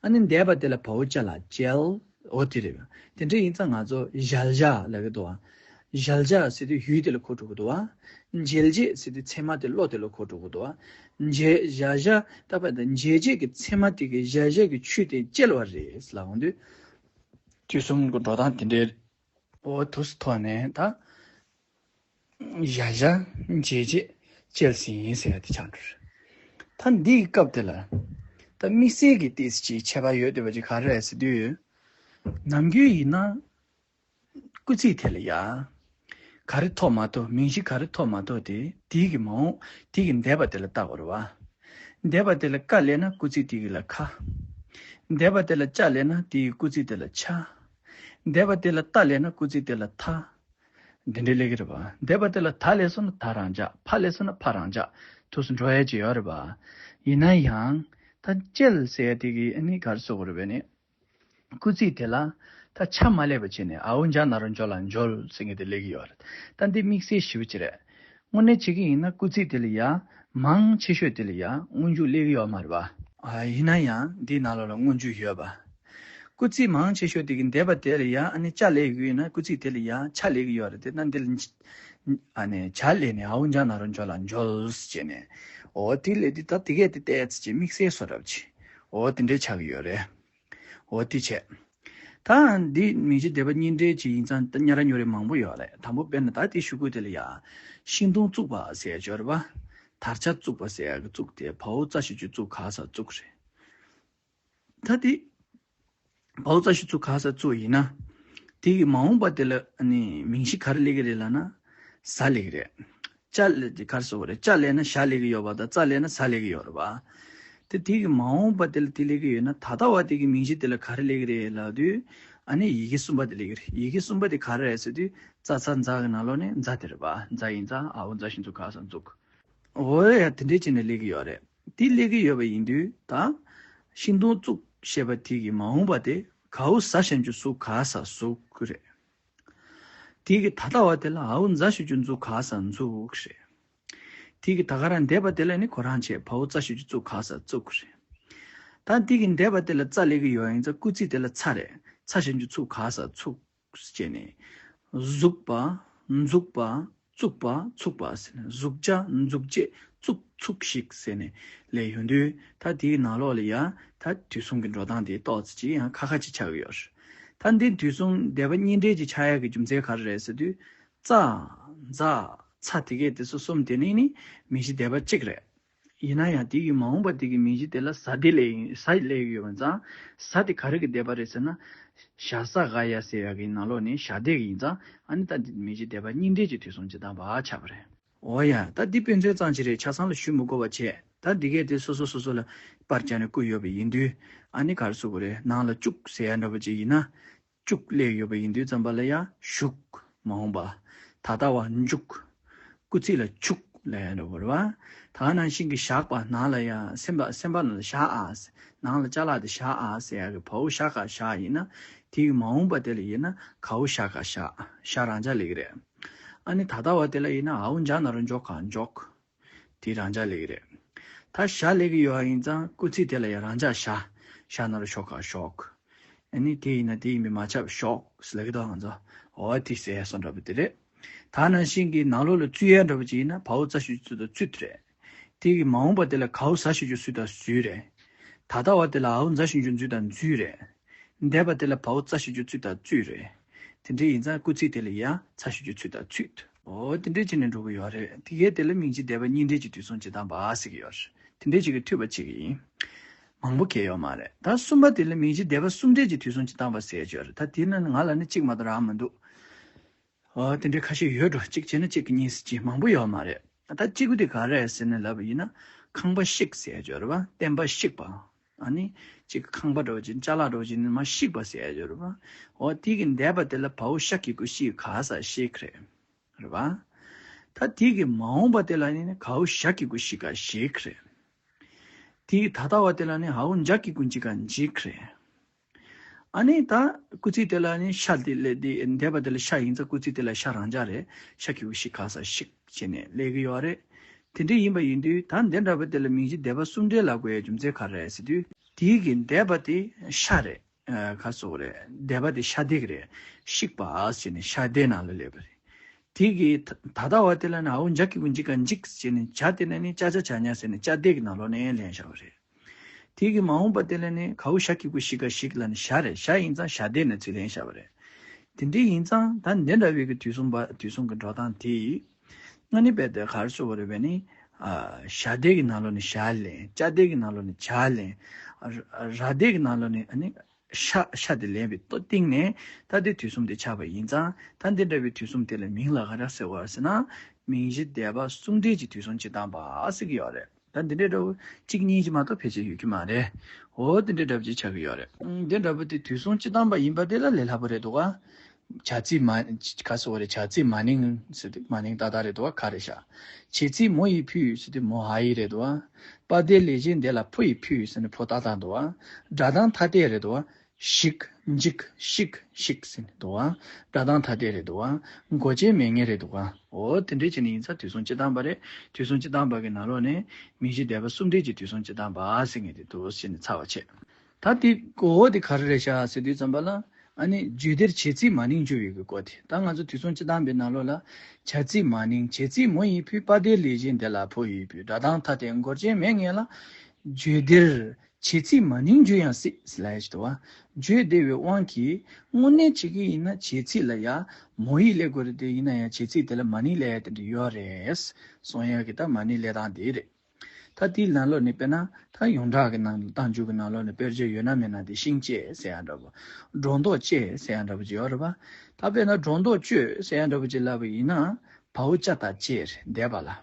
ཨ་ནི་འདས་པ་དེ་ལ་བ་འོག་ཅ་ལ་བཅལ། འོ་དེ་རེད། དེ་འདྲ་ཡིན་ཙང་ང་ཚོ་ཞལ་བཞག་ལབ་ཀྱི་འདུག་བ། ཞལ་བཞག་ཟེར་དུས་ཡུལ་དེ་ལ་གོ་འགྲོ་གི་འདུག་བ། མཇལ་རྗེས་ཟེར་དུས་ཚད་མ་དེ་བློ་དེ་ལ་གོ་འགྲོ་གི་འདུག་བ། མཇལ་ཞལ་བཞག་ལྟ་བ་དང་མཇལ་རྗེས་ཀྱི་ཚད་མ་དེ་གི་ཞལ་བཞག་གི་ཆོས་དེ་བཅལ་བ་རེད་ལབ་འོང་དུས། དུས་གསུམ་གྱི་འགྲོ་སྟངས་དེ་འདྲའི། འོ་དུས་སུ་ཐོག་ནས་ད། ཞལ་བཞག་མཇལ་རྗེས་བཅལ་ཟིན་ཡིན་ཟེར་ཡ་དེ་ཆགས་འགྲོ་རེད། ད་འདིའི་སྐབས་དེ་ལ། ད་དམིགས་བསལ་གྱི་ཏོག་ཙམ་ཅིག་ཁྱད་པར་ཡོད་བསྡད་པ་ཅིག་ག་རེ་རེད་ཟེར་དུས། ནམ་རྒྱུན་ཡིན་ན། སྐུལ་ཚིག་དེ་ལ་ཡ། ག་རེ་ཐོབ་མ་ཐོབ་མིང་གཞི་ག་རེ་ཐོབ་མ་ཐོབ་དེ་དེའི་གི་མ་འོངས་དེའི་གི་འདས་པ་དེ་ལ་བལྟ་དགོས་རེད་བ། འདས་པ་དེ་ལ་ཀ་སླེབས་ན་སྐུལ་ཚིག་དེ་གི་ལ་ཁ། འདས་པ་དེ་ལ་ཅ་སླེབས་ན་དེའི་སྐུལ་ཚིག་དེ་ལ་ཆ། འདས་པ་དེ་ལ་ཏ་སླེབས་ན་སྐུལ་ཚིག་དེ་ལ་ཐ། འདི་འདྲའི་སླེབས་ཀྱི་རེད་བ། འདས་པ་དེ་ལ་ད་སླེབས་སོང་ན་ད་རང་འཇགས། ཕ་སླེབས་སོང་ན་ཕ་རང་འཇགས། དུས་སུ་འགྲོ་ཡས་ཅིག་ཡོད་རེད་བ། ཡིན་ན་ཡང་། ད་བཅལ་ཟེར་ཡ་དེ་གི་ཨ་ནི་ག་རེ་ཟེར་དགོས་རེད་བས་ནི། སྐུལ་ཚིག་དེ་ལ་ད་ཆ་མ་སླེབས་པ་བྱས་ནས་འ་འོག་མཇ་ན་རོ་མཇོ་ལ་མཇོལ་ཟེར་མཁན་དེ་སླེབས་ཀྱི་ཡོད་རེད། ད་འདི་དམིགས་བསལ་ཞེ་པོ་ཅིག་རེད། དངོས་གནས་བྱེད་ཀྱི་ཡིན་ན་སྐུལ་ཚིག་དེ་ལ་ཡ། མང་ཆེ་ཤོས་དེ་ལ་ཡ་སྔོན་འཇུག་སླེབས་ཀྱི་ཡོད་མ་རེད་པ། ཨ་ཡིན་ན་ཡང་འདིའི་ནང་ལོགས་ལ་སྔོན་འཇུག་ཡོད་པ། སྐུལ་ཚིག་མང་ཆེ་ཤོས་དེ་གི་འདས་པ་དེ་ལ་ཡ་ཨ་ནི་ཅ་སླེབས་ཀྱི་ཡོད་ན་སྐུལ་ཚིག་དེ་ལ་ཡ་ཆ་སླེབས་ཀྱི་ཡོད་རེད། དེ་ན་འདི་ལ་ཨ་ནི་ཇ་སླེབས་ནས་འ་འོག་མཇ་ན་རོ་མཇོ་ལ་མཇོལ་ཟེར་བྱས་ནས། འོ་དེ་ལས་དེ་ད་དེ་གས་དེ་བལྟས་ཚེ་ཅིག་དམིགས་བསལ་བཟོ་འདྲ་པོ་ཅིག་འོ་དེ་འདྲས་ཆགས་ཀྱི་ཡོད་རེད། འོ་དེ་བྱས། ད་འདི་མིང་གཞི་འདས་པ་གཉིས་འབྲེལ་ཅིག་ཡིན་ཙང་ད་ཉ་ར་ཉོ་རེ་མང་པོ་ཡོད་རེད། དང་པོ་དཔེར་ན་ད་དེ་ཞུ་དགོས་དེ་ལ་ཡ། ཤིང་སྡོང་བཙུགས་པ་ཟེར་ཡ་ཅིག་ཡོད་རེད་པ། དར་ཆ་བཙུགས་པ་ཟེར་ཡ་གི་བཙུགས་དེ་བ་འོག་ཙ་ཞབས་ཀྱུ་བཙུགས་ག་ས་བཙུགས་རེད། ད་དེ། བ་འོག་ཙ་ཞབས་ཀྱུ་བཙུགས་ག་ས་བཙུགས་ཡིན་ན། དེ་གི་མ་འོངས་པ་དེ་ལ་ནི་མིང་གཞི་ག་རེ་སླེབས་ཀྱི་རེད་ལབ་ན། ཟ་སླེབས་ཀྱི་རེད། ཅ་ལ་ག་རེ་ཟེར་དགོས་རེད། ཅ་སླེབས་ན་ཞ་སླེབས་ཀྱི་ཡོད་པ་དང་ཙ་སླེབས་ན་ཟ་སླེབས་ཀྱི་ཡོད་རེད་པ། དེ་དེ་གི་མ་འོངས་པ་དེ་ལ་དེ་སླེབས་ཀྱི་ཡོད་ན་ད་ལྟ་བ་དེ་གི་མིང་གཞི་དེ་ལ་ག་རེ་སླེབས་ཀྱི་རེད་ལབ་དུས། ཨ་ནི་ཡི་གེ་གསུམ་པ་དེ་སླེབས་ཀྱི་རེད། ཡི་གེ་གསུམ་པ་དེ་ག་རེ་རེད་ཟེར་དུས་ཙ་ཚ་ཛ་གི་ནང་ལོགས་ནས་ཛ་དེ་རེད་པ། ཛ་ཡིན་ཙང་འ་འོག་ཛ་ཞབས་ཀྱུ་ག་ས་བཙུགས། འོ་ཡ་དེ་འདྲས་བྱས་ནས་སླེབས་ཀྱི་ཡོད་རེད། དེ་སླེབས་ཀྱི་ཡོད་པ་ཡིན་དུས་ད། ཤིང་སྡོང་བཙུགས་ཞེས་པ་དེ་གི་མ་འོངས་པ་དེ་ག་འོག་ཟ་ཞབས་ཀྱུ་ཟུག་ག་ས་ཟུག་རེད། དེ་གི་ད་ལྟ་བ་དེ་ལ་འའོ་ཛ་ཞབས་ཀྱུ་འཛུགས་ག་ས་འཛུགས་རེད། དེ་གི་ད་ག་རང་འདས་པ་དེ་ལ་ནི་ཁོ་རང་བྱས་བའོ་ཙ་ཞབས་ཀྱུ་བཙུགས་ག་ས་བཙུགས་རེད། ད་དེ་གི་འདས་པ་དེ་ལ་ཙ་ལས་ཀྱི་ཡོད་ཡིན་ཙང་སྐུལ་ཚིག་དེ་ལ་ཚ་རེད། ཚ་ཞབས་ཀྱུ་ཚུགས་ག་ས་ཚུགས་བྱས་ནས། གཟུགས་པ། འཛུགས་པ། བཙུགས་པ་ཚུགས་པ་ཟེར་ནས་གཟུགས་བྱ་འཛུགས་བྱེད་བཙུགས་ཚུགས་ཤིག་ཟེར་ནས་ལས་ཡོང་དུས་ད་དེའི་ནང་ལོགས་ལ་ཡ་ད་དུས་གསུམ་གྱི་འགྲོ་སྟངས་དེ་ཏོག་ཙམ་ཅིག་ཡང་ཁ་ཁ་ཅིག་ཆགས་ཀྱི་ཡོད་རེད། ད་འདི་དུས་གསུམ་འདས་པ་གཉིས་འདྲེས་ཀྱི་ཆགས་ཡག་གི་རྒྱུ་མཚན་ག་རེ་རེད་ཟེར་དུས། ཙ། ཛ། ཚ་དེ་གས་དེ་ཚོ་གསུམ་དེ་ནི་ནི་མིང་གཞི་འདས་པ་གཅིག་རེད། ཡིན་ན་ཡང་དེ་གི་མ་འོངས་པ་དེ་གི་མིང་གཞི་དེ་ལ་ཟ་དེ་ལས་ཡིན་ཟ་ལས་ཡོད་པ་ཙང་ཟ་དེ་ག་རེ་གི་འདས་པ་རེད་ཟེར་ན། ཞ་ས་ག་ཡ་ཟེར་ཡ་གི་ནང་ལོགས་ནས་ཞ་དེ་གི་ཡིན་ཙང་ཨ་ནི་ད་འདི་མིང་གཞི་འདས་པ་གཉིས་འདྲེས་ཀྱི་དུས་གསུམ་སྤྱི་དང་པ་ཆགས་པ་རེད། འོ་ཡ་ད་འདི་དཔེ་མཚོན་ཙམ་ཅིག་རེད། ཆ་ཚང་ལ་ཞུ་མི་དགོས་པ་བྱས། ད་འདི་གས་དེ་སོ་སོ་སོ་སོ་ལ་པར་བརྒྱབ་ནས་བསྐུར་ཡོད་པ་ཡིན་དུས་ཨ་ནི་ག་རེ་ཟེར་དགོས་རེད། ནང་ལ་བཅུག་ཟེར་ཡ་འདྲ་པོ་ཅིག་ཡིན་ན། བཅུག་སླེབས་ཡོད་པ་ཡིན་དུས་ཙམ་པ་ལ་ཡ་བཞུགས་མ་འོངས་པ། ད་ལྟ་བ་འཇུག་སྐུལ་ཚིག་ལ་ཆུག་ལབ་ཡ་འདྲ་པོ་རེད་པ། ད་ནང་བཞིན་གྱི་བཞག་པ་ནང་ལ་ཡ་སེམས་པ་སེམས་པ་ནང་ལ་བཞག་ཨ། ནང་ལ་ཅ་ལག་དེ་བཞག་ཨ་ཟེར་ཡ་གི་བའོ་ཞ་ག་བཞག་ཡིན་ན། དེའི་མ་འོངས་པ་དེ་ལ་ཡིན་ན་གའོ་ཞ་ག་བཞག་ཞ་རང་འཇགས་སླེབས་ཀྱི་རེད། ཨ་ནི་ད་ལྟ་བ་དེ་ལ་ཡིན་ན་འའོ་འཇ་ན་རོ་འཇོ་ག་འཇོག་དེ་རང་འཇགས་སླེབས་ཀྱི་རེད། ད་ཞ་སླེབས་ཀྱི་ཡོད་ཡིན་ཙང་སྐུལ་ཚིག་དེ་ལ་ཡང་རང་འཇགས་ཞ། ཞ་ན་རོ་ཞོ་ག་ཞོག་ཨ་ནི་དེ་ཡིན་ན་དེ་ཡིན་པས་མ་ཁྱབ་ཞོག་ཟེར་ལབ་ཀྱི་འདུག་ང་ཚོ། འོ་དེ་ཟེར་ཡ་སོ་འདྲ་པོ་དེ་རེད། ད་ནང་བཞིན་གྱི་ནང་ལོགས་ལ་བཙུགས་ཡ་འདྲ་པོ་ཅིག་ཡིན་ན་བའོ་ཙ་ཞབས་ཀྱུ་བཙུགས་དང་བཙུད་རེད། དེ་གི་མ་འོངས་པ་དེ་ལ་གའོ་ཟ་ཞབས་ཀྱུ་བཙུགས་དང་བཙུད་རེད། ད་ལྟ་བ་དེ་ལ་འའོ་འཛ་ཞབས་ཀྱུ་འཛུགས་དང་འཛུད་རེད། འདས་པ་དེ་ལ་བའོ་ཙ་ཞབས་ཀྱུ་བཙུགས་དང་བཙུད་རེད། དེ་འདྲ་ཡིན་ཙང་སྐུལ་ཚིག་དེ་ལ་ཡང་ཚ་ཞབས་ཀྱུ་ཚུད་དང་ཚུད། འོ་དེ་འདྲ་བྱས་ནས་འགྲོ་གི་ཡོད་རེད། དེ་གའི་དེ་ལ་མིང་གཞི་འདས་པ་གཉིས་འདྲེས་ཀྱི་དུས་གསུམ་སྤྱི་དང་པ་ཟེར་གྱི་ཡོད་རེད། དེ་འདྲ་ཅིག་གི་འཐུས་པ་བྱེད་ཀྱི་ཡིན། མང་པོ་གལ་ཡོད་མ་རེད། ད་གསུམ་པ་དེ་ལ་མིང་གཞི་འདས་པ་གསུམ་འདྲེས་ཀྱི་དུས་གསུམ་སྤྱི་དང་པ་ཟེར་གྱི་ཡོད་རེད། ད་དེ་ནི་ང་ལ་ནི་གཅིག་མ་གཏོགས་རག་མི་འདུག་ཨོ་དེ་འདྲའི་ཁ་ཤས་ཡོད་འགྲོ། གཅིག་བྱས་ན་གཅིག་གི་གཉིས་སུ་ཅི་མང་པོ་ཡོད་མ་རེད། ད་གཅིག་པུ་དེ་ག་རེ་ཟེར་ནས་ལབ་པ་ཡིན་ན་ཁང་པ་བཤིག་ཟེར་ཡ་ཅིག་ཡོད་རེད་པ། བསྟན་པ་བཤིག་པ། ཨ་ནི་གཅིག་ཁང་པ་འདྲ་བོ་ཅིག་ཅ་ལག་འདྲ་བོ་ཅིག་ནི་མ་བཤིག་པ་ཟེར་ཡ་ཅིག་ཡོད་རེད་པ། ཨོ་དེ་གི་འདས་པ་དེ་ལ་བའོ་ཞ་གི་གུ་ཤི་ག་ས་བཤིག་རེད། རེད་པ། ད་དེ་གི་མ་འོངས་པ་དེ་ལ་ནི་གའོ་ཞ་གི་གུ་ཤི་ག་ཞིག་རེད། དེ་གི་ད་ལྟ་བ་དེ་ལ་ནི་འའོ་འཇ་གི་གུ་འཇི་ག་འཇིག་རེད། ཨ་ནི་ད་སྐུལ་ཚིག་དེ་ལ་ནི་ཤ་དེ་ལས་དེ་འདས་པ་དེ་ལ་ཤ་ཡིན་ཙང་སྐུལ་ཚིག་དེ་ལ་ཤ་རང་འཇགས་རེད། ཤ་གི་གུ་ཤི་ག་ས་ཤིག་བྱས་ནས་སླེབས་ཀྱི་ཡོད་རེད། དེ་འདྲ་ཡིན་པ་ཡིན་དུས་ད་འདི་འདྲ་པོ་དེ་ལ་མིང་གཞི་འདས་པ་གསུམ་འདྲེས་ལབ་དགོས་ཡའི་རྒྱུ་མཚན་ག་རེ་རེད་ཟེར་དུས། དེའི་གི་འདས་པ་དེ་ཤ་རེད། ཨ་ག་སོགས་རེད། འདས་པ་དེ་ཤ་དེ་གི་རེད། ཤིག་པ་ཟེར་ནས་ཤ་དེ་ནང་ལ་སླེབས་པ་རེད། དེ་གི་ད་ད་ལྟ་བ་དེ་ལ་ནི་འའོ་འཇ་གི་གུ་འཇི་ག་འཇིག་ཟེར་ནས་འཇ་དེ་ནི་ནི་ཅ་ཆ་ཇ་ཉ་ཟེར་ནས་ཅ་དེ་གི་ནང་ལོགས་ནས་ལེན་བཞག་པ་རེད། དེ་གི་མ་འོངས་པ་དེ་ལ་ནི་གའོ་ཞ་གི་གུ་ཤི་ག་ཤིག་ལ་ནི་ཞ་རེད། ཞ་ཡིན་ཙང་ཞ་དེ་ནི་ཚུར་ལེན་བཞག་པ་རེད། དེ་འདྲ་ཡིན་ཙང་ད་འདི་འདྲ་བའི་གི་དུས་གསུམ་པ་དུས་གསུམ་གི་འགྲོ་སྟངས་དེ་ཡིས་ཨ་ནི་རྦད་དེ་ག་རེ་ཟེར་དགོས་རེད་པས་ནི། ཨ་ཞ་དེ་གི་ནང་ལོགས་ནས་ཞ་ལེན། ཅ་དེ་གི་ནང་ལོགས་ནས་ཇ་ལེན། ཨ་ར་དེ་གི་ནང་ལོགས་ནས་ཨ་ནི་ཤ་ཤ་དེ་ལེན་པའི་སྟོ་སྟེང་ནས་ད་དེ་དུས་གསུམ་དེ་ཆགས་པ་ཡིན་ཙང་ད་འདི་འདྲ་བའི་དུས་གསུམ་དེ་ལ་མིང་ལ་ག་རེ་ཟེར་བ་ཟེར་ན། མིང་གཞི་འདས་པ་གསུམ་འདྲེས་ཀྱི་དུས་གསུམ་སྤྱི་དང་པ་ཟེར་གྱི་ཡོད་རེད། ད་འདི་འདྲའི་འདྲ་བོ་གཅིག་གཉིས་ཀྱིས་མ་གཏོགས་ཕལ་ཆེར་ཡོད་ཀྱི་མ་རེད། འོ་འདི་འདྲའི་འདྲ་བོ་ཅིག་ཆགས་ཀྱི་ཡོད་རེད། ཨང་འདི་འདྲ་བོ་དེ་དུས་གསུམ་སྤྱི་དང་པ་ཡིན་པ་དེ་ལ་ལས་སླ་པོ་རེད་འདུག་ག་བྱ་ཚིག་མ་ག་སོགས་རེད། བྱ་ཚིག་མ་ནིང་ཟེར་དུས་མ་ནིང་ཏག་ཏག་རེད་འདུག་ག་ག་རེད་ཤག་བྱེད་ཚིག་མོ་ཡི་ཕུ་ཟེར་དུས་མོ་ཧ་ཡི་རེད་འདུག་ག་པ་དེ་ལས་གཞན་དེ་ལ་ཕོ་ཡི་ཕུ་ཟེར་ནས་ཕོ་ཏག་ཏག་འདུག་ག་སྒྲ་གདངས་ཐ་དད་རེད་འདུག་ག་ཞིག་འཇིག་ཤིག་ཤིག་ཟེར་ནས་འདུག་ག་སྒྲ་གདངས་ཐ་དད་རེད་འདུག་ག་མགོ་ཅན་མེད་ངེས་རེད་འདུག་ག་འོ་དེ་འདྲས་བྱས་ནས་ཡིན་ཙང་དུས་གསུམ་སྤྱི་དང་པ་རེད། དུས་གསུམ་སྤྱི་དང་པ་གི་ནང་ལོགས་ནས་མིང་གཞི་འདས་པ་གསུམ་འདྲེས་ཀྱི་དུས་གསུམ་སྤྱི་དང་པ་ཟེར་མཁན་དེ་འདུག་ཟེར་ནས་ཚར་བ་བྱས། ད་དེ་གོ་བོ་དེ་ག་རེ་རེད་ཤག་ཟེར་དུས་ཙམ་པ་ལ་ཨ་ནི་རྒྱུད་སྡེར་བྱེད་ཚིག་མ་ནིང་འཇུག་ཡོད་ཀྱི་སྐོར་དེ། ད་ང་ཚོ་དུས་གསུམ་སྤྱི་དང་པའི་ནང་ལོགས་ལ་བྱ་ཚིག་མ་ནིང་བྱེད་ཚིག་མོ་ཡི་ཕུ་པ་དེ་ལས་གཞན་དེ་ལ་ཕོ་ཡི་ཕུ་སྒྲ་གདངས་ཐ་དད་མགོ་ཅན་མེད་ངེས་ལ་རྒྱུད་སྡེར་བྱེད་ཚིག་མ་ནིང་འཇུག་ཡང་སྲིད་ལབ་ཡ་ཞིག་འདུག་བ། བརྗོད་བདེ་བའི་དབང་གིས་དངོས་གནས་བྱེད་ཀྱི་ཡིན་ན་བྱེད་ཚིག་ལ་ཡ་མོ་ཡིག་སླེབས་དགོས་རེད་དེ། ཡིན་ན་ཡང་བྱེད་ཚིག་དེ་ལ་མ་ནིང་སླེབས་ཡ་དེ་འདྲ་ཡོད་རེད། གསུང་ཡ་གི་ད་མ་ནིང་སླེབས་སྟངས་དེ་རེད། ད་དེའི་ནང་ལོགས་ནས་དཔེར་ན་ད་ཡོངས་གྲགས་ཀྱི་ནང་ལ་རྟགས་འཇུག་གི་ནང་ལོགས་ནས་དཔེར་བརྗོད་ཡོད་ན་མེད་ན་དེ་ཤིང་བཅད་ཟེར་ཡ་འདྲ་པོ། སྒྲོ་འདོགས་བཅད་ཟེར་ཡ་འདྲ་པོ་ཅིག་ཡོད་རེད་པ། ད་དཔེར་ན་སྒྲོ་འདོགས་གཅོད་ཟེར་ཡ་འདྲ་པོ་ཅིག་ལབ་པ་ཡིན་ན་བའོ་ཅ་ད་བཅད་རེད་འདས་པ་ལ།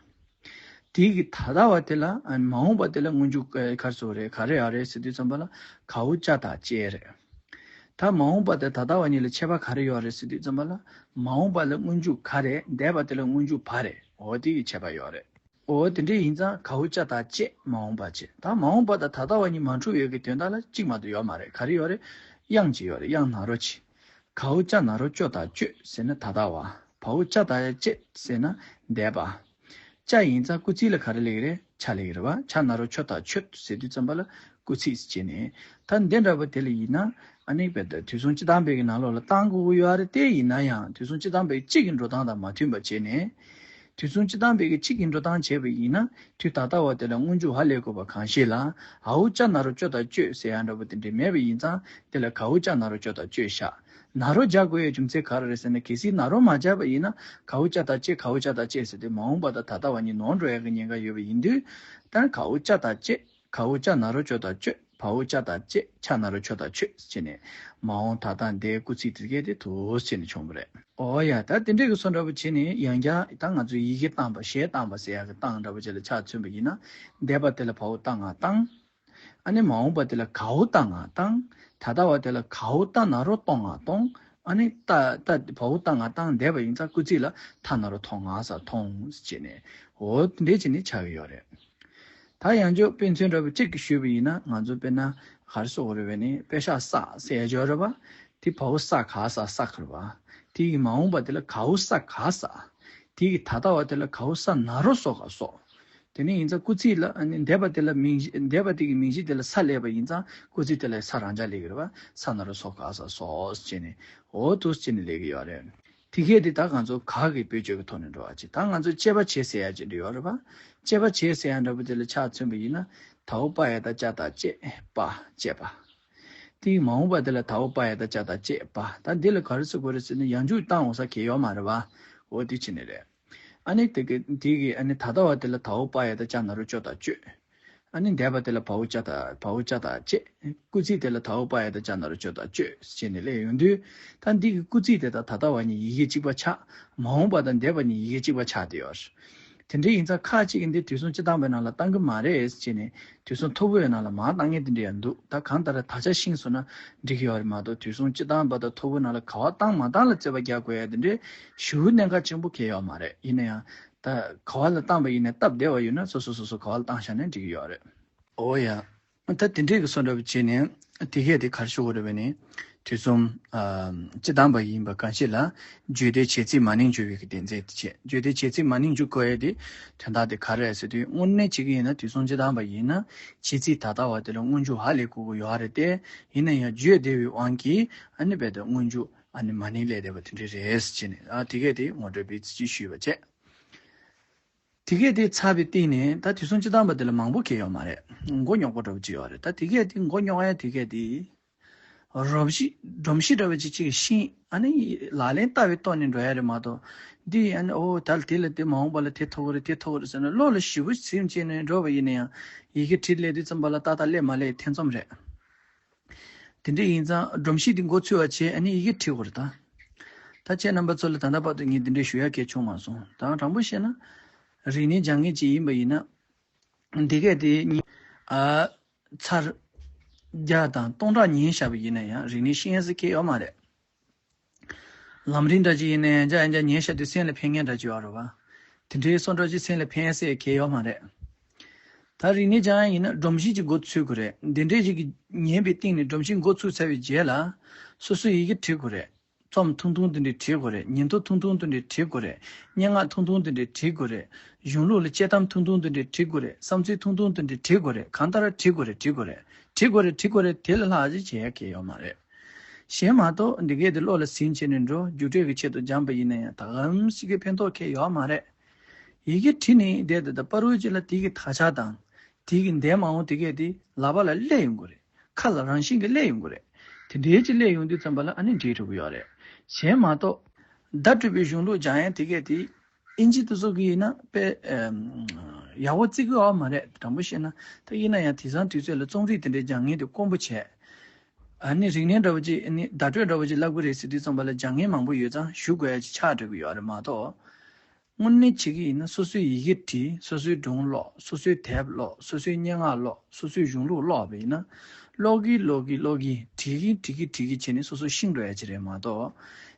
དེའི་གི་ད་ལྟ་བ་དེ་ལ་ཨ་མ་འོངས་པ་དེ་ལ་སྔོན་འཇུག་ག་རེ་ཟེར་རེད། ག་རེ་ཡོད་རེད་ཟེར་དུས་ཙམ་པ་ལ་གའོ་ཅ་ད་བཅད་རེད། ད་མ་འོངས་པ་དང་ད་ལྟ་བ་གཉིས་ལ་ཁྱད་པར་ག་རེ་ཡོད་རེད་ཟེར་དུས་ཙམ་པ་ལ་མ་འོངས་པ་ལ་སྔོན་འཇུག་ག་རེ་འདས་པ་དེ་ལ་སྔོན་འཇུག་བ་རེད། འོ་དེ་གི་ཁྱད་པར་ཡོད་རེད། འོ་དེ་འདྲ་ཡིན་ཙང་གའོ་ཅ་ད་བཅད་མ་འོངས་པ་བྱས། ད་མ་འོངས་པ་དང་ད་ལྟ་བ་གཉིས་མ་འཁྲུལ་ཡོད་ཀྱི་དོན་དག་ལ་གཅིག་མ་གཏོགས་ཡོད་མ་རེད། ག་རེ་ཡོད་རེད། དབྱངས་གཅིག་ཡོད་རེད། དབྱངས་ན་རོ་གཅིག་གའོ་ཅ་ན་རོ་ཅོ་ད་ཅོས་ཟེར་ན་ད་ལྟ་བ། བའོ་ཅ་ད་ཡ་ཅེས་ཟེར་ན་འདས་པ། ཅ་ཡིན་ཙང་སྐུལ་ཚིག་ལ་ག་རེ་ལེགས་རེད། ཆ་ལེགས་རེད་བ། ཅ་ན་རོ་ཅོ་ད་ཅོད་ཟེར་དུས་ཙམ་པ་ལ་སྐུལ་ཚིག་བྱས་ནས། ད་འདི་འདྲ་པོ་དེ་ལ་ཡིན་ན་ཨ་ནི་བས་ད་དུས་གསུམ་སྤྱི་བཏང་པའི་གི་ནང་ལོགས་ལ་བཏང་དགོས་ཀྱི་ཡོད་རེད། དེ་ཡིན་ན་ཡང་དུས་གསུམ་སྤྱི་བཏང་པའི་གཅིག་གི་འགྲོ་སྟངས་དང་མ་མཐུན་པ་བྱས་ནས། དུས་གསུམ་སྤྱི་བཏང་པའི་གི་གཅིག་གི་འགྲོ་སྟངས་བྱས་པ་ཡིན་ན་དུས་ད་ལྟ་བ་དེ་ལ་སྔོན་འཇུག་ཧ་ལས་དགོས་པ་གང་ཞིག་ལ། འའོ་ཅ་ན་རོ་ཅོ་ད་ཅོས་ཟེར་ཡ་འདྲ་པོ་དེ་འདྲ་མེད་པ་ཡིན་ཙང་དེ་ལ་གའོ་ཅ་ན་རོ་ཅོ་ད་ཅོས་བཞག་ན་རོ་སྦྱར་དགོས་ཡའི་རྒྱུ་མཚན་ག་རེ་རེད་ཟེར་ན། གལ་སྲིད་ན་རོ་མ་སྦྱར་པ་ཡིན་ན་གའོ་ཅ་ད་ཅེས་གའོ་ཅ་ད་ཅེས་ཟེར་དུས་མ་འོངས་པ་དང་ད་ལྟ་བ་གཉིས་ནོར་འགྲོ་ཡ་གི་ཉེན་ཁ་ཡོད་པ་ཡིན་དུས། ད་གའོ་ཅ་ད་ཅེས། གའོ་ཅ་ན་རོ་ཅོ་ད་ཅོད། བའོ་ཅ་ད་ཅེས། ཆ་ན་རོ་ཆོ་ད་ཆོད་ཟེར་ནས། མ་འོངས་ད་ལྟ་འདས་སྐུལ་ཚིག་དེ་གས་དེ་དུ་ཟེར་ནས་བྱུང་བ་རེད། ཨོ་ཡ། ད་དེ་འདྲས་ཀྱི་བཟོ་འདྲ་པོ་བྱས་ནས་ཡང་བསྐྱར་ད་ང་ཚོས་ཡི་གེ་བཏང་པ་གཞས་བཏང་པ་ཟེར་ཡག་གི་བཏང་འདྲ་པོ་བྱས་ལ་ཆ་མཚོན་པ་ཡིན་ན། འདས་པ་དེ་ལ་བའོ་ཏ་ང་བཏང་། ཨ་ནི་མ་འོངས་པ་དེ་ལ་གའོ་ཏ་ང་བཏང་། ད་ལྟ་བ་དེ་ལ་གའོ་ཏ་ན་རོ་ཏོ་ང་གཏོང་། ཨ་ནི་ཏ་ཏ་བའོ་ཏ་ང་བཏང་འདས་པ་ཡིན་ཙང་སྐུལ་ཚིག་ལ་ཐ་ན་རོ་ཐོ་ང་ས་ཐོང་ཟེར་ནས། འོ་དེ་འདྲས་བྱས་ནས་ཆགས་ཀྱི་ཡོད་རེད། ད་ཡང་བསྐྱར་དཔེ་མཚོན་འདྲ་པོ་གཅིག་གིས་ཞུས་པ་ཡིན་ན། ང་ཚོ་དཔེར་ན་ག་རེ་ཟེར་དགོས་རེད་པས་ནི། པེ་ཤག་ས་ཟེར་ཡ་ཅིག་ཡོད་རེད་པ། དེ་བའོ་ས་ག་ས་ས་ག་རེད་པ། དེ་གི་མ་འོངས་པ་དེ་ལ་གའོ་ས་ག་ས། དེ་གི་ད་ལྟ་བ་དེ་ལ་གའོ་ས་ན་རོ་སོ་ག་སོ། དེ་ནས་ཡིན་ཙང་སྐུལ་ཚིག་ལ་ཨ་ནི་འདས་པ་དེ་ལ་མིང་གཞི། འདས་པ་དེ་གི་མིང་གཞི་དེ་ལ་ས་སླེབས་པ་ཡིན་ཙང་སྐུལ་ཚིག་དེ་ལ་ས་རང་འཇགས་སླེབས་ཀྱི་རེད་པ། ས་ན་རོ་སོ་ག་ས་སོ་ཟེར་ནས། འོ་དེ་ཟེར་ནས་སླེབས་ཀྱི་ཡོད་རེད། དེ་གས་དེ་ད་ང་ཚོ་ག་གི་བེད་སྤྱོད་ཀྱི་ཐོག་ནས་འགྲོ་བ་ཅིག་ད་ང་ཚོ་བཅད་པ་བྱེད་ཟེར་ཡ་ཅིག་འདྲ་ཡོད་རེད་པ། བཅད་པ་བྱེད་ཟེར་ཡ་འདྲ་པོ་དེ་ལ་ཆ་མཚོན་པ་ཡིན་ན། དའོ་པ་ཡ་ད་ཅ་ད་བཅད་པ། བཅད་པ། དེའི་མ་འོངས་པ་དེ་ལ་དའོ་པ་ཡ་ད་ཅ་ད་བཅད་པ། ད་འདི་ལ་ག་རེ་ཟེར་དགོས་རེད་ཟེར་ན། ཡང་འཇུག་བཏང་འོང་ས་གང་ཡང་ཡོད་མ་རེད་པ། འོ་དེ་བྱས་ནས་རེད། ཨ་ནི་དེ་གི་དེ་གི་ཨ་ནི་ད་ལྟ་བ་དེ་ལ་དའོ་པ་ཡ་ད་ཅ་ན་རོ་ཅོ་ད་ཅོད། ཨ་ནི་འདས་པ་དེ་ལ་བའོ་ཅ་ད། བའོ་ཅ་ད་བཅད། སྐུལ་ཚིག་དེ་ལ་དའོ་པ་ཡ་ད་ཅ་ན་རོ་ཅོ་ད་ཅོད་ཟེར་ནས་སླེབས་ཡོང་དུས། ད་འདི་གི་སྐུལ་ཚིག་དེ་དང་ད་ལྟ་བ་གཉིས་ཡི་གེ་གཅིག་པ་ཆགས། མ་འོངས་པ་དང་འདས་པ་གཉིས་ཡི་གེ་གཅིག་པ་ཆགས་བསྡད་ཡོད། དེ་འདྲ་ཡིན་ཙང་ཁ་ཅིག་གིས་འདི་དུས་གསུམ་སྤྱི་བཏང་པའི་ནང་ལ་བཏང་གི་མ་རེད་ཟེར་ནས། དུས་གསུམ་མཐོ་པོའི་ནང་ལ་མར་བཏང་མཁན་དེ་འདྲ་ཡང་འདུག་ད་གང་ལྟར་དག་ཆ་ཤེས་སོང་ན་འགྲིག་གི་ཡོད་རེད་མ་གཏོགས། དུས་གསུམ་སྤྱི་བཏང་པ་དང་མཐོ་པོའི་ནང་ལ་ག་པར་བཏང་མ་བཏང་ལ་རྩོད་པ་རྒྱག་དགོས་ཡ་དེ་འདྲའི་ཞེ་པོ་གནད་འགག་ཆེན་པོ་གང་ཡང་ཡོད་མ་རེད། ཡིན་ན་ཡང་ད་ག་པར་ལ་བཏང་པ་ཡིན་ནའི་སྟབས་བདེ་བ་ཡོད་ན་སོ་སོ་སོ་སོ་ག་པར་ལ་བཏང་བཞག་ན་འགྲིག་གི་ཡོད་རེད། འོ་ཡ། ད་དེ་འདྲས་ཀྱི་བཟོ་འདྲ་པོ་བྱས་ནས་དེ་གས་དེ་ག་རེ་ཞུ་དགོས་རེད་པས་ནི། དུས་གསུམ་ཨ་སྤྱི་བཏང་པ་ཡིན་པ་གང་ཞིག་ལ་བརྗོད་བདེ་བྱེད་ཚིག་མ་ནིང་འཇུག་པའི་གི་དོན་ཚན་དེ་བྱས། བརྗོད་བདེ་བྱེད་ཚིག་མ་ནིང་འཇུག་དགོས་ཡ་དེ་དོན་དག་དེ་ག་རེ་རེད་ཟེར་དུས། དངོས་གནས་བྱེད་ཀྱི་ཡིན་ན་དུས་གསུམ་སྤྱི་བཏང་པ་ཡིན་ན་བྱེད་ཚིག་ད་ལྟ་བ་དེ་ལ་སྔོན་འཇུག་ཧ་ལས་དགོས་ཀྱི་ཡོད་རེད་དེ། ཡིན་ན་ཡང་བརྗོད་བདེ་བའི་དབང་གིས་ཨ་ནི་རྦད་དེ་སྔོན་འཇུག་ཨ་ནི་མ་ནིང་སླེབས་བསྡད་པ་དེ་འདྲ་རེད་ཟེར་ནས། ཨ་དེ་གས་དེ་ངོ་སྤྲོད་དཔེ་ཅིག་ཞུས་པ་བྱས། དེ་གས་དེ་ཚར་བའི་སྟེང་ནས་ད་དུས་གསུམ་སྤྱི་བཏང་པ་དེ་ལ་མང་པོ་གང་ཡང་ཡོད་མ་རེད། མགོ་རྙོག་པོ་འདྲ་པོ་ཅིག་ཡོད་རེད། ད་དེ་གས་དེ་མགོ་རྙོག་ཡ་དེ་གས་དེ་སྒྲོམ་གཞི། སྒྲོམ་གཞི་འདྲ་པོ་ཅིག་ཅིག་ཤེས། ཨ་ནི་ལག་ལེན་བསྟར་བའི་ཐོག་ནས་འགྲོ་ཡ་རེད་མ་གཏོགས། འདི་ཨ་ནི་ཨོ་ད་དེ་ལ་དེ་མ་འོངས་པ་ལ་དེ་ཐོབ་ཀྱི་རེད། དེ་ཐོབ་ཀྱི་རེད་ཟེར་ནས་བློ་ལ་ཞེ་པོ་ཟིན་བྱས་ནས་འགྲོ་བ་ཡིན་ན་ཡང་། ཡི་གེ་བྲིས་སླེབས་དུས་ཙམ་པ་ལ་ཏག་ཏག་སླེབས་མ་སླེབས་ཐེ་ཚོམ་རེད། དེ་འདྲ་ཡིན་ཙང་སྒྲོམ་གཞི་དེ་མགོ་ཚུད་པ་བྱས། ཨ་ནི་ཡི་གེ་བྲིས་དགོས་རེད་ད། ད་ཁྱེད་རྣམ་པ་ཚོ་ལ་ད་ལྟ་བར་དུ་ངས་འདི་འདྲའི་ཞུ་ཡ་གལ་བྱུང་མ་སོང་། ད་དྲང་པོ་བཤད་ན། རིག་གནས་སྦྱང་མཁན་ཅིག་ཡིན་པ་ཡིན་ན། འདི་གས་དེ་ཉི་ཨ་ཚར་བརྒྱ་དང་སྟོང་ཕྲག་ཉན་བཞག་པ་ཡིན་ན་ཡང་རིག་གནས་ཤེས་ཡ་ཟེར་གང་ཡང་ཡོད་མ་རེད། ལམ་རིམ་འདྲ་ཅིག་ཡིན་ན་ཡང་ཡང་བསྐྱར་ཡང་བསྐྱར་ཉན་བཞག་དུས་སེམས་ལ་ཕན་མཁན་འདྲ་ཅིག་ཡོད་རེད་པ། དེ་འདྲའི་བཟོ་འདྲ་ཅིག་སེམས་ལ་ཕན་ཡ་ཟེར་གང་ཡང་ཡོད་མ་རེད། ད་རིག་གནས་སྦྱང་ཡ་ཡིན་ན་སྒྲོམ་གཞི་ཅིག་མགོ་ཚུད་དགོས་རེད། འདི་འདྲའི་ཅིག་གི་ཉན་པའི་སྟེང་ནས་སྒྲོམ་གཞི་མགོ་ཚུད་ཚར་བའི་རྗེས་ལ། སོ་སོའི་ཡི་གེ་བྲིས་དགོས་རེད། རྩོམ་ཐུང་ཐུང་དེ་འདྲ་བྲིས་དགོས་རེད། ཉིན་ཐོ་ཐུང་ཐུང་དེ་འདྲ་བྲིས་དགོས་རེད། སྙན་ངག་ཐུང་ཐུང་དེ་འདྲ་བྲིས་དགོས་རེད། གཞུང་ལུགས་ལ་དཔྱད་གཏམ་ཐུང་ཐུང་དེ་འདྲ་བྲིས་དགོས་རེད། བསམ་ཚུལ་ཐུང་ཐུང་དེ་འདྲ་བྲིས་དགོས་རེད། གང་ལྟར་བྲིས་དགོས་རེད། བྲིས་དགོས་རེད། བྲིས་དགོས་རེད། བྲིས་དགོས་རེད། དེ་ལས་ལྷག་ཅིག་བྱེད་ཡ་གང་ཡང་ཡོད་མ་རེད། གཞན་མ་གཏོགས་འདི་གས་དེ་བློ་ལ་ཟིན་བྱས་ནས་འགྲོ། རྒྱུགས་སྤྲོད་ཀྱི་ཆེད་དུ་སྦྱངས་པ་ཡིན་ན་ཡང་ད་གམ་ཞིག་གི་ཕན་ཐོགས་གང་ཡང་ཡོད་མ་རེད། ཡི་གེ་བྲིས་ནས་བསྡད་དེ་ད་བར་དུ་ཅིག་ལ་དེ་གི་དག་ཆ་དང་། དེ་གི་འདས་མ་འོངས་དེ་གས་དེ་ལག་པ་ལ་སླེབས་ཡོང་གི་རེད། ཁ་ལ་རང་བཞིན་གྱིས་སླེབས་ཡོང་གི་རེད། དེ་འདྲའི་ཅིག་སླེབས་ཡོང་དུས་ཙམ་པ་ལ་ཨ་ནི་འགྲིག་འགྲོ་གི་ཡོད་རེད། གཞན་མ་གཏོགས། བརྡ་སྤྲོད་པའི་གཞུང་ལུགས་སྦྱང་ཡ་དེ་གས་དེ། ཨིན་ཇི་དེ་ཚོ་གི་ཡིན་ན་དཔེ་ཨེམ། ཡག་པོ་བརྩི་གི་ཡོད་མ་རེད། དྲང་པོ་བཤད་ན། ད་ཡིན་ན་ཡང་དེང་སང་དུས་ཚོད་ལ་རྩོམ་རིག་དེ་འདྲའི་སྦྱང་མཁན་དེ་དཀོན་པོ་བྱས། ཨ་ནི་རིག་གནས་འདྲ་བོ་ཅིག་ཨ་ནི་བརྡ་སྤྲོད་འདྲ་བོ་ཅིག་བསླབ་གི་རེད་ཟེར་དུས་ཙམ་པ་ལ་སྦྱང་མཁན་མང་པོ་ཡོད་ཙང་ཞུ་དགོས་ཡ་ཅིག་ཆགས་འགྲོ་གི་ཡོད་རེད་མ་གཏོགས། དངོས་གནས་བྱེད་ཀྱི་ཡིན་ན་སོ་སོའི་ཡི་གེ་བྲིས། སོ་སོའི་སྒྲུང་ཀློག་སོ་སོའི་དེབ་ཀློག་སོ་སོའི་སྙན་ངག་ཀློག་སོ་སོའི་གཞུང་ལུགས་ཀློག་པ་ཡིན་ན། ཀློག་གིན་ཀློག་གིན་ཀློག་གིན་བྲིས་གིན་བྲིས་གིན་བྲིས་གིན་བྱས་ནས་སོ་སོ་ཤེས་འགྲོ་ཡ་ཅིག་རེད་མ་གཏོགས།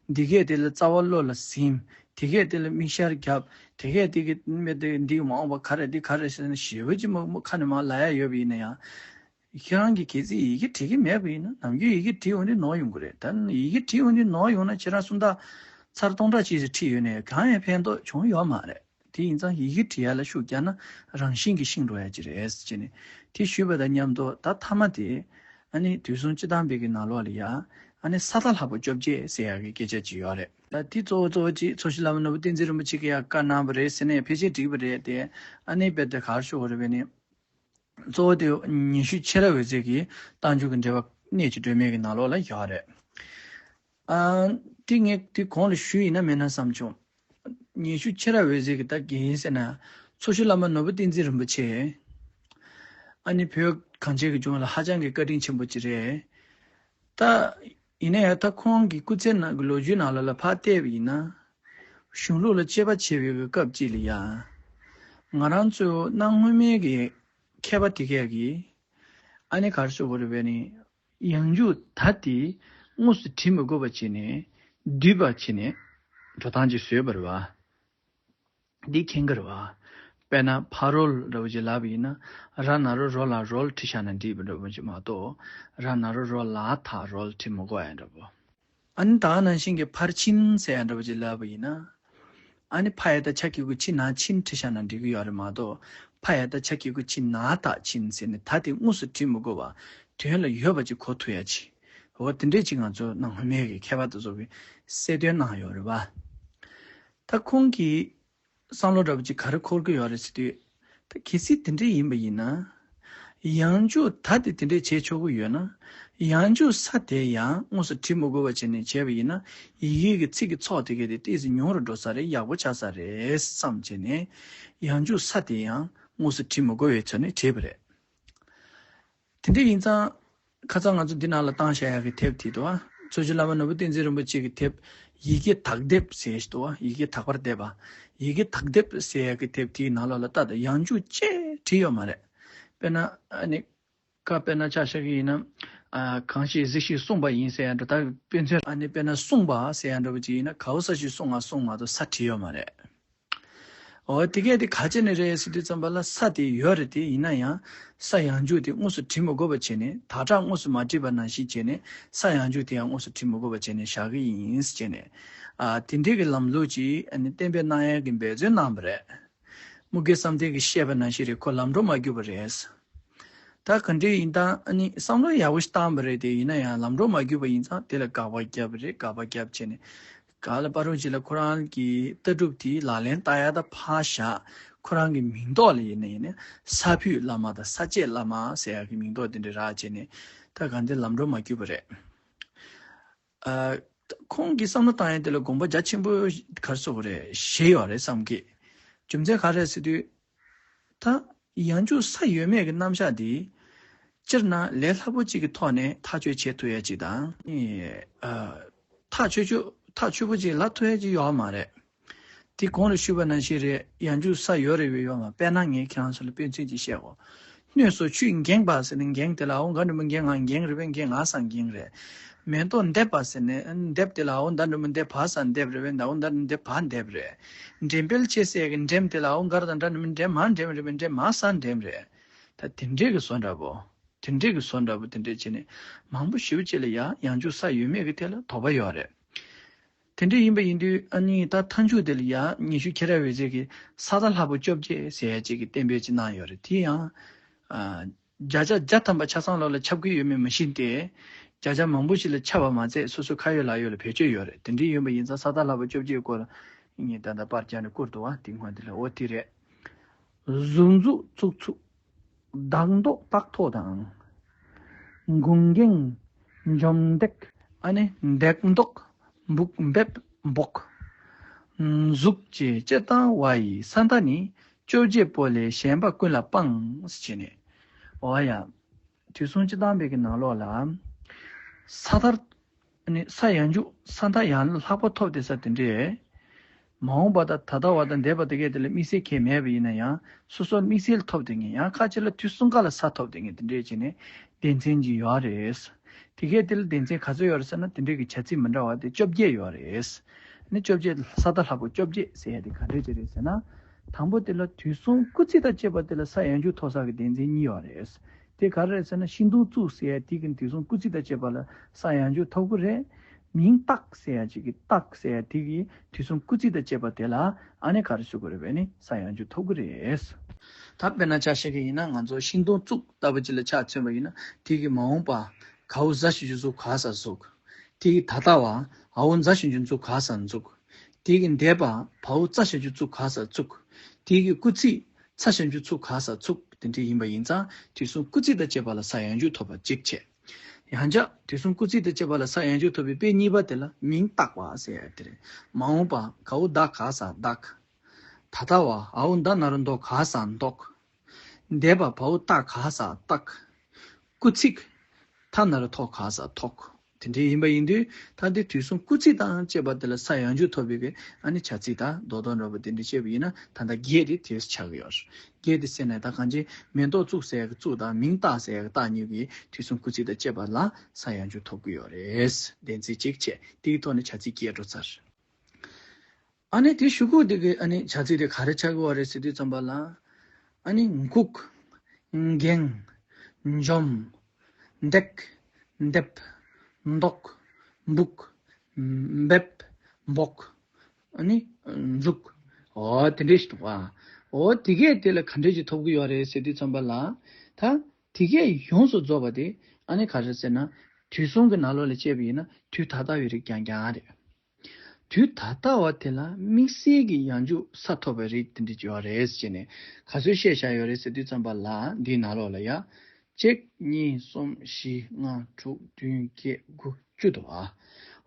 འདི་གས་དེ་ལ་རྩ་བ་བློ་ལ་ཟིན། དེ་གས་དེ་ལ་མིག་ཤར་བརྒྱབ། དེ་གས་དེ་གི་མི་དེ་འདི་མ་འོངས་པ་ག་རེ་འདི་ག་རེ་ཟེར་ནས་ཞེ་པོ་ཅིག་མ་མ་ཁ་ནས་མར་ལབ་ཡ་ཡོད་པ་ཡིན་ན་ཡང་། ཁྱེད་རང་གིས་གལ་སྲིད་ཡི་གེ་འབྲི་གི་མེད་པ་ཡིན་ན། ནམ་རྒྱུན་ཡི་གེ་འབྲི་ཡོང་དུས་ནོར་ཡོང་གི་རེད། ད་ཡི་གེ་འབྲི་ཡོང་དུས་ནོར་ཡོང་ན་ཁྱེད་རང་སུམ་རྟགས་ཚར་སྟོང་ཕྲག་གཅིག་ཙམ་བྲིས་ཡོད་ནའི་གང་ཡང་ཕན་ཐོགས་བྱུང་ཡོད་མ་རེད། དེ་ཡིན་ཙང་ཡི་གེ་འབྲི་ཡ་ལ་ཤུགས་བརྒྱབ་ན་རང་བཞིན་གྱིས་ཤེས་འགྲོ་ཡ་ཅིག་རེད་ཟེར་ནས་དེ་ཞུས་པ་དང་མཉམ་དུ། ད་མཐའ་མ་དེ་ཨ་ནི་དུས་གསུམ་སྤྱི་དང་བོའི་གི་ནང་ལོགས་ལ་ཡ་ཨ་ནི་ས་མཐའ་ལྷ་པོ་བཅོ་བརྒྱད་ཟེར་ཡ་གི་སྐད་ཆ་ཅིག་ཡོད་རེད། ད་དེ་གཙོ་བོ་གཙོ་བོ་ཅིག་མཚོ་བཞི་བླ་མ་ནོར་བུ་བསྟན་འཛིན་རིན་པོ་ཆེ་གིས་ཡ་བཀའ་གནང་བ་རེད་ཟེར་ནས་ཕལ་ཆེར་འགྲིག་པ་རེད་དེ། ཨ་ནི་དཔེ་དེ་ག་རེ་ཞུ་དགོས་རེད་བས་ནི། གཙོ་བོ་དེ་ཉི་ཤུ་མཆེད་རབ་འོད་ཟེར་གྱི་རྟགས་འཇུག་གི་འགྲེལ་པ་གནད་ཀྱི་སྒྲོན་མེ་གི་ནང་ལོགས་ལ་ཡོད་རེད། ཨ། དེ་ངས་དེ་གོང་ལ་ཞུས་ཡིན་ན་མེད་ན་བསམ་བྱུང་། ཉི་ཤུ་མཆེད་རབ་འོད་ཟེར་གྱི་ད་དགེ་ཡིན་ཟེར་ན། མཚོ་བཞི་བླ་མ་ནོར་བུ་བསྟན་འཛིན་རིན་པོ་ཆེ། ཨ་ནི་བོད་གངས་ཅན་གྱི་ལྗོངས་ལ་ཧ་ཅང་གི་བཀའ་དྲིན་ཆེན་པོ་ཅིག་རེད། ད་ཡིན་ན་ཡང་ད་ཁོང་གི་སྐུ་ཚེ་ནང་གི་ལོ་རྒྱུས་ནང་ལ་ལ་ཕར་བལྟས་པ་ཡིན་ན། གཞུང་ལུགས་ལ་དཔྱད་པ་བྱེད་པའི་གི་སྐབས་ཅིག་ལ་ཡ། ང་རང་ཚོའི་གནའ་སྔོན་མའི་གི་མཁས་པ་དེ་གས་ཀྱིས་ཨ་ནི་ག་རེ་ཞུ་དགོས་རེད་བས་ནི། ཡང་འཇུག་ད་དེ་དངོས་སུ་བྲི་མི་དགོས་པ་བྱས་ནས་བསྡུས་པ་བྱས་ནས་འགྲོ་སྟངས་ཅིག་བཟོས་པ་རེད་བ། འདི་མཁྱེན་གྱི་རེད་བ། དཔེར་ན་ཕ་རོལ་འདྲ་བོ་ཅིག་ལབ་པ་ཡིན་ན། ར་ན་རོ་རོ་ལ་རོལ་བྲིས་བཞག་ན་འགྲིག་པ་འདྲ་བོ་ཅིག་མ་གཏོགས། ར་ན་རོ་རོ་ལ་ད་རོལ་བྲི་མི་དགོས་ཡ་འདྲ་བོ། ཨ་ནི་ད་ག་ནང་བཞིན་གྱི་ཕར་ཕྱིན་ཟེར་ཡ་འདྲ་བོ་ཅིག་ལབ་པ་ཡིན་ན། ཨ་ནི་ཕ་ཡ་བཏགས་ཕྱ་གི་གུ་ཕྱི་ན་ཕྱིན་བྲིས་བཞག་ན་འགྲིག་གི་ཡོད་རེད་མ་གཏོགས། ཕ་ཡ་བཏགས་ཕྱ་གི་གུ་ཕྱི་ན་བཏགས་ཕྱིན་ཟེར་ནས་ད་དེ་དངོས་སུ་བྲི་མི་དགོས་པ། དོན་ལ་ཡོད་པ་ཅིག་གོ་ཐུབ་ཡ་ཅིག་འོ་དེ་འདྲས་ཅིག་ང་ཚོ་གནའ་སྔོན་མའི་གི་མཁས་པ་དེ་ཚོ་གིས་གསལ་སྟོན་གནང་ཡོད་རེད་བ། ད་ཁོང་གིས་བསམ་བློ་འདྲ་པོ་ཅིག་ག་རེ་འཁོར་གི་ཡོད་རེད་ཟེར་དུས། ད་གལ་སྲིད་དེ་འདྲས་ཡིན་པ་ཡིན་ན། ཡང་འཇུག་ད་དེ་དེ་འདྲས་བྱེད་ཆོག་གི་ཡོད་ན། ཡང་འཇུག་ས་དེ་ཡང་དངོས་སུ་བྲི་མི་དགོས་པ་བྱས་ནས་བྱས་པ་ཡིན་ན། ཡི་གེ་གི་ཚིག་གི་ཚོགས་དེ་གས་དེ་ཏོག་ཙམ་ཉུང་རུ་འགྲོ་ས་རེད། ཡག་པོ་ཆགས་ས་རེད་བསམ་བྱས་ནས། ཡང་འཇུག་ས་དེ་ཡང་དངོས་སུ་བྲི་མི་དགོས་པའི་ཚུལ་ནས་བྲིས་པ་རེད། དེ་འདྲ་ཡིན་ཙང་། ཁ་སང་ང་ཚོ་འདི་ནང་ལ་བཏང་བཞག་ཡག་གི་དེབ་དེ་འདུག་ཨ། མཚོ་བཞི་བླ་མ་ནོར་བུ་བསྟན་འཛིན་རིན་པོ་ཆེ་གི་དེབ། ཡི་གེ་དག་དེབ་ཟེར་ཞིག་འདུག་ཨ། ཡི་གེ་དག་པར་བསྡེབས་པ། ཡི་གེ་དག་དེབ་ཟེར་ཡག་གི་དེབ་དེའི་ནང་ལོགས་ལ་ལྟ་དང་། ཡང་འཇུག་ཅེས་བྲིས་ཡོད་མ་རེད། དཔེར་ན་ཨ་ནི། ཁ་དཔེར་ན་ཆ་བཞག་གི་ཡིན་ན། ཨ། གང་ཞིག་གཟིགས་ཤིང་གསུངས་པ་ཡིན་ཟེར་ཡག་འདྲ། ད་དཔེ་མཚོན་ཨ་ནི་དཔེར་ན་གསུངས་པ་ཟེར་ཡག་འདྲ་པོ་ཅིག་ཡིན་ན། ག་བ་ས་ཞིག་གསུངས་ང་གསུངས་མ་གཏོགས་ས་བྲིས་ཡོད་མ་རེད། འོ་དེ་གས་དེ་ག་བྱས་ནས་རེད་ཟེར་དུས་ཙམ་པ་ལ། ས་དེ་ཡོད་རེད། དེ་ཡིན་ན་ཡང་ས་ཡང་འཇུག་དེ་དངོས་སུ་བྲི་མི་དགོས་པ་བྱས་ནས། དག་སྒྲ་དངོས་སུ་མ་བྲིས་པ་ནང་བཞིན་བྱས་ནས་ས་ཡང་འཇུག་དེ་ཡང་དངོས་སུ་བྲི་མི་དགོས་པ་བྱས་ནས་བཞག་གི་ཡིན་ཟེར་བྱས་ནས། ཨ། དེ་འདྲའི་གི་ལམ་ལུགས་ཅིག་ཨ་ནི་གཏན་འབེབས་གནང་ཡག་གི་འབད་བརྩོན་གནང་བ་རེད། དམུ་དགེ་བསམ་གཏན་གྱིས་བཤད་པ་ནང་བཞིན་རེད། ཁོ་ལམ་འགྲོ་མ་གྱུར་པ་རེད། ད་ག་འདྲ་ཡིན་ད། ཨ་ནི་བསམ་བློ་ཡག་པོ་ཞིག་བཏང་བ་རེད་དེ། ཡིན་ན་ཡང་ལམ་འགྲོ་མ་གྱུར་པ་ཡིན་ཙང་དེ་ལ་དགག་པ་བརྒྱབ་པ་རེད། དགག་པ་བརྒྱབ་བྱས་ནས། ག་ལ་བར་རུང་ཅིག་ལ་ཁོ་རང་གི་ལྟ་གྲུབ་དེའི་ལག་ལེན་བསྟར་ཡག་ད་ཕར་བཞག་ཁོ་རང་གི་མིང་ཐོག་ལ་ཡིན་ན་ཡིན་ན། ས་ཕུད་བླ་མ་དང་ས་བཅད་བླ་མ་ཟེར་ཡག་གི་མིང་ཐོག་དེ་འདྲ་རག་བྱས་ནས། ད་ག་འདྲ་ལམ་འགྲོ་མ་གྱུར་པ་རེད། ཨ། ཁོང་གི་བསམ་བློ་བཏང་ཡག་དེ་ལ་དགོངས་པ་རྒྱ་ཆེན་པོ་ག་རེ་ཟེར་དགོས་རེད། བཞེས་ཡོད་རེད་བསམ་གི། རྒྱུ་མཚན་ག་རེ་རེད་ཟེར་དུས། ད་ཡང་འཇུག་ས་ཡོད་མེད་ཀྱི་རྣམ་གཞག་འདི། སྤྱིར་ན་ལས་སླ་པོ་གཅིག་གི་ཐོག་ནས་ཐག་གཅོད་བྱེད་ཐུབ་ཡ་གཅིག་དང་། ཨ། ཐག་ཆོད་ཆོད་ཐག་ཆོད་པོ་གཅིག་ལབ་ཐུབ་ཡ་གཅིག་ཡོད་མ་རེད། དེ་གོང་ལ་ཞུས་པ་ནང་བཞིན་རེད། ཡང་འཇུག་ས་ཡོད་རེད་བས་ཡོད་མ། དཔེར་ན་ངས་ཁྱེད་རང་ཚོ་ལ་དཔེ་མཚོན་གཅིག་བཤད་གོ། སྣོད་སོགས་ཆུས་འགེངས་པ་ཟེར་ནས། འགེངས་དེ་ལ་འོ་ག་འགྲོ་མི་འགེངས་ང་འགེངས་རེད་བས། འགེངས་ང་ས་འགེངས་རེད། མེ་ཏོག་འདེབས་པ་ཟེར་ནས། འདེབས་དེ་ལ་འོ་ད་འགྲོ་མི་འདེབས་བ་ས་འདེབས་རེད་བས། ད་འོ་ད་འདེབས་བ་འདེབས་རེད། འགྲེམས་སྤེལ་བྱེད་ཟེར་གི་འགྲེམས་དེ་ལ་འོ་ག་རེད། ད་འགྲོ་མི་འགྲེམས་མ་འགྲེམས་རེད་བས། འགྲེམས་མ་ས་འགྲེམས་རེད། ད་དེ་འདྲས་ཀྱི་བཟོ་འདྲ་པོ། དེ་འདྲས་ཀྱི་བཟོ་འདྲ་པོ་དེ་འདྲས་བྱས་ནས་མང་པོ་ཞེ་པོ་ཅིག་ལ་ཡ་ཡང་འཇུག་ས་ཡོད་མེད་ཀྱི་ཐད་ལ་དོགས་པ་ཡོད་རེད། དེ་འདྲ་ཡིན་པ་ཡིན་དུས་ཨ་ནི་ད་མཐའ་མཇུག་དེ་ལ་ཡ་ཉི་ཤུ་མཁྱེན་རབ་འོད་ཟེར་གྱིས་ས་མཐའ་ལྷ་པོ་བཅོ་བརྒྱད་ཟེར་ཡ་ཅིག་གི་གཏན་འབེབས་ཅིག་གནང་ཡོད་རེད། དེ་ཡང་། ཨ། བརྒྱ་ཆ་བརྒྱ་ཐམ་པ་ཆ་ཚང་ལོགས་ལ་ཁྱབ་ཀྱི་ཡོད་མེད་མི་ཤེས་ཏེ། བརྒྱ་ཆ་མང་པོ་ཞིག་ལ་ཁྱབ་པ་མ་ཚད་སོ་སོ་ཁ་ཡོད་ལག་ཡོད་ལ་བེད་སྤྱོད་ཡོད་རེད། དེ་འདྲ་ཡིན་པ་ཡིན་ཙང་ས་མཐའ་ལྷ་པོ་བཅོ་བརྒྱད་སྐོར་ངས་ད་ལྟ་པར་རྒྱག་ནས་བསྐུར་འདུག་བ། དེ་སྔོན་དེ་ལ་འོ་དེ་རེད། གཟུགས་མཛུབ་ཚུགས་ཚུགས། བདག་མདོག་བཏགས་ཐོག་དང་། དགུང་འགེངས་འཇོམས་འདེགས། ཨ་ནི་འདེགས་མདོག་འབུག་འབེབས་འབོག། གཟུགས་ཀྱི་སྤྱིར་བཏང་བ་ཡི་ས་མཐའ་ནི། བཅོ་བརྒྱད་པོ་ལས་གཞན་པ་ཀུན་ལ་སྤང་། ཟེར་བྱས་ནས། འོ་ཡ། དུས་གསུམ་སྤྱི་དང་བའི་གི་ནང་ལོགས་ལ། ས་མཐར། ནི་ས་ཡང་འཇུག་ས་མཐའ་ཡང་ལྷག་པ་ཐོབ་བསྡད་ས་དེ་འདྲས། མ་འོངས་པ་དང་ད་ལྟ་བ་དང་འདས་པ་དེ་གས་དེ་ལ་དམིགས་བསལ་གང་ཡང་མེད་པ་ཡིན་ན་ཡང་སོ་སོར་དམིགས་བསལ་ཐོབ་བསྡད་མཁན། ཡང་ཁ་ཅིག་ལ་དུས་གསུམ་ཀ་ལ་ས་ཐོབ་བསྡད་མཁན་དེ་འདྲས་བྱས་ནས་སྡེ་ཚན་ཅིག་ཡོད་རེད། དེ་གས་དེ་ལ་སྡེ་ཚན་ག་ཚོད་ཡོད་རེད་ཟེར་ན། དེ་འདྲས་ཀྱི་བྱ་ཚིག་མི་འདྲ་བ་དེ་བཅོ་བརྒྱད་ཡོད་རེད། ནི་བཅོ་བརྒྱད། ས་མཐའ་ལྷག་པ་བཅོ་བརྒྱད་ཟེར་ཡ་དེ་ག་འདྲས་ཅིག་རེད་ཟེར་ན། དང་པོ་དེ་ལ་དུས་གསུམ་སྐུལ་ཚིག་དང་བཅས་པ་དེ་ལ་ས་ཡང་འཇུག་ཐོབ་ས་གི་སྡེ་ཚན་གཉིས་ཡོད་རེད། དེ་ག་རེ་རེད་ཟེར་ན། ཤིང་སྡོང་བཙུགས་ཟེར་ཡ་དེ་གི་དུས་གསུམ་སྐུལ་ཚིག་དང་བཅས་པ་ལ་ས་ཡང་འཇུག་ཐོབ་གི་རེད། མིང་བཏགས་ཟེར་ཡ་ཅིག་གི་བཏགས་ཟེར་ཡ་དེ་གི་དུས་གསུམ་སྐུལ་ཚིག་དང་བཅས་པ་དེ་ལ་ཨ་ནི་ག་རེ་ཟེར་དགོས་རེད་པས་ནི། ས་ཡང་འཇུག་ཐོབ་གི་རེད། ད་དཔེར་ན་ཆ་བཞག་གི་ཡིན་ན། ང་ཚོ་ཤིང་སྡོང་བཙུགས་ལྟ་བུ་ཅིག་ལ་ཆ་མཚོན་པ་ཡིན་ན། དེ་གི་མ་འོངས་པ་གའོ་ཟ་ཞབས་ཀྱུ་ཛུ་ག་ས་ཟུག་དེ་གི་ད་ལྟ་བ་འའོ་འཛ་ཞབས་ཀྱུ་འཛུ་ག་ས་འཛུག་དེ་གི་འདས་པ་བའོ་ཙ་ཞབས་ཀྱུ་ཙུ་ག་ས་ཙུག་དེ་གི་སྐུལ་ཚིག་ཚ་ཞབས་ཀྱུ་ཚུ་ག་ས་ཚུག་དེ་འདྲ་ཡིན་པ་ཡིན་ཙང་། དུས་གསུམ་སྐུལ་ཚིག་དང་བཅས་པ་ལ་ས་ཡང་འཇུག་ཐོབ་པ་གཅིག་བྱས། ཡང་བསྐྱར་དུས་གསུམ་སྐུལ་ཚིག་དང་བཅས་པ་ལ་ས་ཡང་འཇུག་ཐོབ་པའི་དཔེ་གཉིས་པ་དེ་ལ་མིང་བཏགས་པ་ཟེར་ཡ་དེ་རེད། མ་འོངས་པ་གའོ་ད་ག་ས་བདག་ད་ལྟ་བ་འའོ་ད་ན་རོ་འདོ་ག་ས་འདོག་འདས་པ་བའོ་ཏ་ག་ས་བཏགས། སྐུལ་ཚིག་ཐ་ན་རོ་ཐོ་ག་ས་ཐོག་དེ་འདྲ་ཡིན་པ་ཡིན་དུས། ད་འདི་དུས་གསུམ་སྐུལ་ཚིག་དང་བཅས་པ་དེ་ལ་ས་ཡང་འཇུག་ཐོབ་པའི་གི་ཨ་ནི་བྱ་ཚིག་དང་མདོ་དོན་འདྲ་པོ་དེ་འདྲ་བཤད་པ་ཡིན་ན། ད་ལྟ་བརྒྱད་དེ་དེས་ཆགས་ཀྱི་ཡོད་རེད། བརྒྱད་དེ་ཟེར་ནས་ད་གང་ཅི་མེ་ཏོག་བཙུགས་ཟེར་གི་བཙུགས་དང་མིང་བཏགས་ཟེར་གི་བཏགས་གཉིས་ཀྱི་དུས་གསུམ་སྐུལ་ཚིག་དང་བཅས་པ་ལ་ས་ཡང་འཇུག་ཐོབ་ཀྱི་ཡོད་རེད། བདེན་ཚིག་གཅིག་བྱས། དེའི་ཐོག་ནས་བྱ་ཚིག་བརྒྱད་འགྲོ་ཚར། ཨ་ནི་དེ་གཞུག་གུ་དེ་གི་ཨ་ནི་བྱ་ཚིག་དེ་ག་རེ་ཆགས་ཀྱི་ཡོད་རེད་ཟེར་དུས་ཙམ་པ་ལ། ཨ་ནི་འགུག་འགེངས། འཇོམས། འདེགས། འདེབས། འདོགས། འབུག་འབེབས། འབོག་ཨ་ནི་འཛུགས། འོ་དེ་འདྲ་ཞིག་འདུག་པ། འོ་དེ་གས་དེ་ལ་ག་འདྲ་ཞིག་ཐོབ་ཀྱི་ཡོད་རེད་ཟེར་དུས་ཙམ་པ་ལ། ད་དེ་གས་ཡོངས་སུ་རྫོགས་པ་དེ་ཨ་ནི་ག་རེ་ཟེར་ན། དུས་གསུམ་གྱི་ནང་ལོགས་ལ་བཤད་པ་ཡིན་ན་དུས་ད་ལྟ་བའི་རིགས་རྐྱང་རྐྱང་རེད། དུས་ད་ལྟ་བ་དེ་ལ་དམིགས་བསལ་གྱི་ཡང་འཇུག་ས་ཐོབ་པའི་རིགས་དེ་འདྲ་ཅིག་ཡོད་རེད་ཟེར་ནས་ག་ཚོད་བཤད་བཞག་ཡོད་རེད་ཟེར་དུས་ཙམ་པ་ལ། འདིའི་ནང་ལོགས་ལ་ཡ། གཅིག་གཉིས། གསུམ། བཞི། ལྔ། དྲུག་བདུན། བརྒྱད། དགུ། བཅུ་འདུག་ཨ།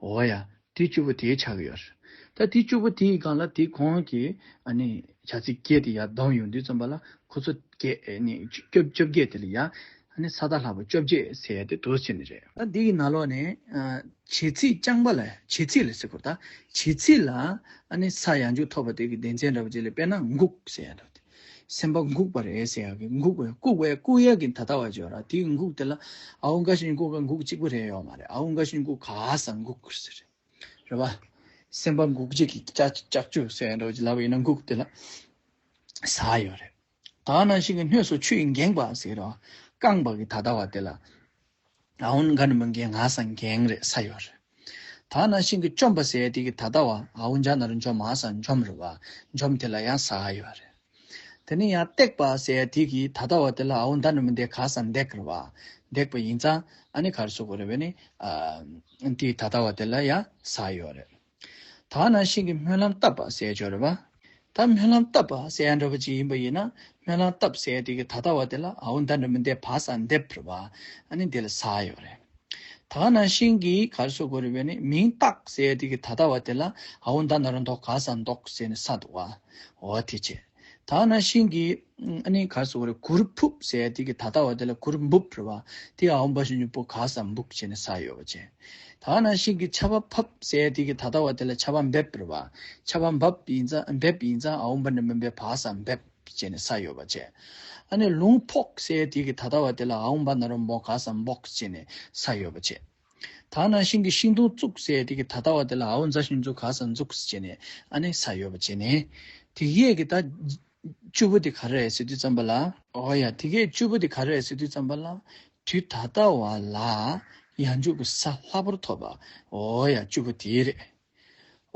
འོ་ཡ། དེ་བཅུ་པོ་དེ་ཆགས་ཀྱི་ཡོད་རེད། ད་དེ་བཅུ་པོ་དེའི་སྒང་ལ་དེ་གོང་གི་ཨ་ནི་བྱ་ཚིག་བརྒྱད་དེ་ཡར་བསྡོམས་ཡོང་དུས་ཙམ་པ་ལ། ཁོ་ཚོ་བརྒྱད་ཨ་ནི་བཅོ་བཅོ་བརྒྱད་དེ་ལ་ཡ། ཨ་ནི་ས་བདག་ལྷག་པ་བཅོ་བརྒྱད་ཟེར་ཡ་དེ་འདུག་སེ་བྱས་ནི་རེད། ད་འདི་གི་ནང་ལོགས་ནས་ཨ་བྱེད་ཚིག་རྐྱང་པ་ལ། བྱེད་ཚིག་ལ་ཟེར་དགོས། ད་བྱེད་ཚིག་ལ་ཨ་ནི་ས་ཡང་འཇུག་ཐོབ་པ་དེ་གི་སྡེ་ཚན་འདྲ་པོ་ཅིག་ལ། དཔེར་ན་འགུག་ཟེར་ཡ་འདྲ་པོ་དེ། སེམས་པ་འགུག་པ་རེད་ཟེར་ཡ་གི་འགུག་པའི་བཀུག་པའི་བཀུག་ཡ་གི་ད་ལྟ་བ་ཅིག་ཡོད་ར། དེའི་འགུག་དེ་ལ་འའོ་འགའ་ཞིག་འགུག་ག་འགུག་གཅིག་པུ་རེད་ཡོད་མ་རེད། འའོ་འགའ་ཞིག་འགུག་ག་ས་འགུག་ཟེར་རེད། རེད་པ། སེམས་པ་འགུག་བྱེད་ཀྱི་ལྕགས་ལྕགས་ཀྱུ་ཟེར་ཡ་འདྲ་པོ་ཅིག་ལབ་པ་ཡིན་ན་འགུག་དེ་ལ་ས་ཡོད་རེད། ད་ནང་བཞིན་གྱི་སྣོད་སོགས་ཆུ་ཡིས་འགེངས་པ་ཟེར་རོ། བཀང་བ་གི་ད་ལྟ་བ་དེ་ལ་འའོ་འགའ་ན་མི་འགེངས་ང་ས་འགེངས་རེད། ས་ཡོད་རེད། ད་ནང་བཞིན་གྱི་བཅོམ་པ་ཟེར་དེ་གི་ད་ལྟ་བ་འའོ་འཇ་ན་རོ་འཇོ་མ་ས་འཇོམས་རེད་པ། འཇོམས་དེ་ལ་ཡང་ས་ཡོད་རེད། དེ་ནས་ཡང་བཏེགས་པ་ཟེར་དེ་གི་ད་ལྟ་བ་དེ་ལ་འའོ་འདའ་ན་མི་འདའ་ག་ས་འདེགས་རེད་པ། འདེགས་པ་ཡིན་ཙང་ཨ་ནི་ག་རེ་ཟེར་དགོས་རེད་པས་ནི། ཨ་དེ་ད་ལྟ་བ་དེ་ལ་ཡང་ས་ཡོད་རེད། ད་ནང་བཞིན་གྱི་སྨོན་ལམ་བཏབ་པ་ཟེར་ཡ་ཅིག་ཡོད་རེད་པ། ད་སྨོན་ལམ་བཏབ་པ་ཟེར་ཡ་འདྲ་པོ་ཅིག་ཡིན་པ་ཡིན་ན། སྨོན་ལམ་བཏབ་ཟེར་ཡ་དེ་གི་ད་ལྟ་བ་དེ་ལ་འའོ་འདའ་ན་མི་འདའ་བ་ས་འདེབས་རེད་པ། ཨ་ནི་དེ་ལ་ས་ཡོད་རེད། ད་ག་ནང་བཞིན་གྱི་ག་རེ་ཟེར་དགོས་རེད་པས་ནི། མིང་བཏགས་ཟེར་ཡ་དེ་གི་ད་ལྟ་བ་དེ་ལ་འའོ་འདའ་ན་རོ་འདོ་ག་ས་འདོགས་ཟེར་ནས་ས་འདུག་པ། འོ་དེ་བྱས། ད་ག་ནང་བཞིན་གྱི་ཨ་ནི་ག་རེ་ཟེར་དགོས་རེད། གུར་ཕུབ་ཟེར་ཡ་དེ་གི་ད་ལྟ་བ་དེ་ལ་གུར་འབུབ་རེད་པ། དེ་འའོ་འབའ་ཞབས་ཀྱུ་འབུ་ག་ས་འབུག་བྱས་ནས་ས་ཡོད་པ་བྱས། ད་ག་ནང་བཞིན་གྱི་ཆར་པ་ཕབ་ཟེར་ཡ་དེ་གི་ད་ལྟ་བ་དེ་ལ་ཆར་པ་འབེབས་རེད་པ། ཆར་པ་འབབ་ཡིན་ཙང་འབེབས་ཡིན་ཙང་འའོ་འབའ་ན་མི་འབའ་བ་ས་འབེབས་བྱས་ནས་ས་ཡོད་པ་བྱས། ཨ་ནི་རླུང་ཕོག་ཟེར་དེ་གི་ད་ལྟ་བ་དེ་ལ་འའོ་འབའ་ན་རོ་འབོ་ག་ས་འབོག་བྱས་ནས་ས་ཡོད་པ་བྱས། ད་ག་ནང་བཞིན་གྱི་ཤིང་སྡོང་བཙུགས་ཟེར་དེ་གི་ད་ལྟ་བ་དེ་ལ་འའོ་འཛ་ཞབས་ཀྱུ་འཛུ་ག་ས་འཛུགས་བྱས་ནས་ཨ་ནི་ས་ཡོད་པ་བྱས་ནས། དེ་གས་ཀྱི་ད་བཅུ་པོ་དེ་ག་རེ་རེད་ཟེར་དུས་ཙམ་པ་ལ། འོ་ཡ། དེ་གས་བཅུ་པོ་དེ་ག་རེ་རེད་ཟེར་དུས་ཙམ་པ་ལ། དུས་ད་ལྟ་བ་ལ་ཡང་འཇུག་གི་ས་ལྷག་པར་ཐོབ་པ། འོ་ཡ། བཅུ་པོ་དེ་རེད།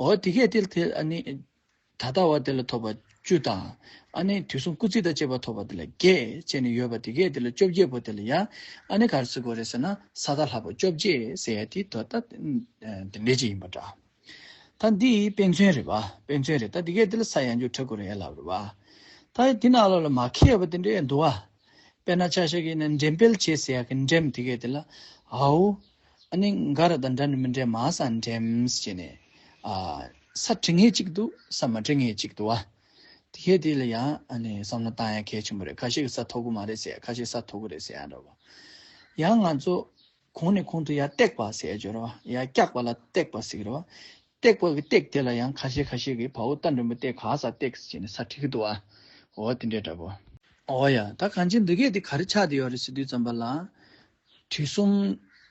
འོ་དེ་གས་དེ་དེ་ཨ་ནི། ད་ལྟ་བ་དེ་ལ་ཐོབ་པ་བཅུ་དང་། ཨ་ནི་དུས་གསུམ་སྐུལ་ཚིག་དང་བཅས་པ་ཐོབ་པ་དེ་ལ་བརྒྱད་བྱས་ནས་ཡོད་པ་དེ་གས་དེ་ལ་བཅོ་བརྒྱད་པོ་དེ་ལ་ཡང་ཨ་ནི་ག་རེ་ཟེར་དགོས་རེད་ཟེར་ན། ས་བདག་ལྷག་པ་བཅོ་བརྒྱད་ཟེར་ཡ་དེ་ད་ལྟ་དེ་འདྲ་ཅིག་ཡིན་པ་འདྲ། ད་འདི་དཔེ་མཚོན་རེད་པ། དཔེ་མཚོན་རེད། ད་དེ་གས་དེ་ལ་ས་ཡང་འཇུག་འཁྲབ་དགོས་རེད་ལབ་རེད་པ། ད་དེ་ནང་ལོགས་ལ་མ་འཁེལ་བ་དེ་འདྲ་འདུག་པ། དཔེར་ན་ཆ་བཞག་གི་ཡིན་ན་འགྲེམས་སྤེལ་བྱེད་ཟེར་ཡ་གི་འགྲེམས་དེ་གས་དེ་ལ་འའོ། ཨ་ནི་འགའ་ར་དང་འདྲ་ནི་མི་འདྲ་མ་ས་འགྲེམས་བྱས་ནས། ཨ་ས་འབྲི་མཁན་གཅིག་འདུག་ས་མ་འབྲི་མཁན་གཅིག་འདུག་པ། དེ་གས་དེ་ལ་ཡང་ཨ་ནི་བསམ་བློ་བཏང་ཡ་གལ་ཆེན་པོ་རེད། ཁ་ཤས་ཀྱིས་ས་ཐོབ་གི་མ་རེད་ཟེར། ཁ་ཤས་ས་ཐོབ་གི་རེད་ཟེར་ཡ་འདྲ་པོ། ཡང་ང་ཚོ་གོང་ནས་གོང་དུ་ཡར་བཏེགས་པ་ཟེར་ཡ་ཅིག་ཡོད་རེད་པ། ཡར་བཀྱགས་པ་ལ་བཏེགས་པ་ཟེར་གི་རེད་པ། བཏེགས་པ་གི་བཏེགས་དེ་ལ་ཡང་ཁ་ཤས་ཁ་ཤས་ཀྱིས་བའོ་ཏ་འགྲེང་བུ་བཏེགས་ག་ས་བཏེགས་ཟེར་ནས་ས་འབྲི་གི་འདུག་པ། འོ་དེ་འདྲ་འདྲ་པོ། འོ་ཡ། ད་གང་ཅི་འདི་གས་དེ་ག་རེ་ཆགས་བསྡད་ཡོད་རེད་ཟེར་དུས་ཙམ་པ་ལ། དུས་གསུམ་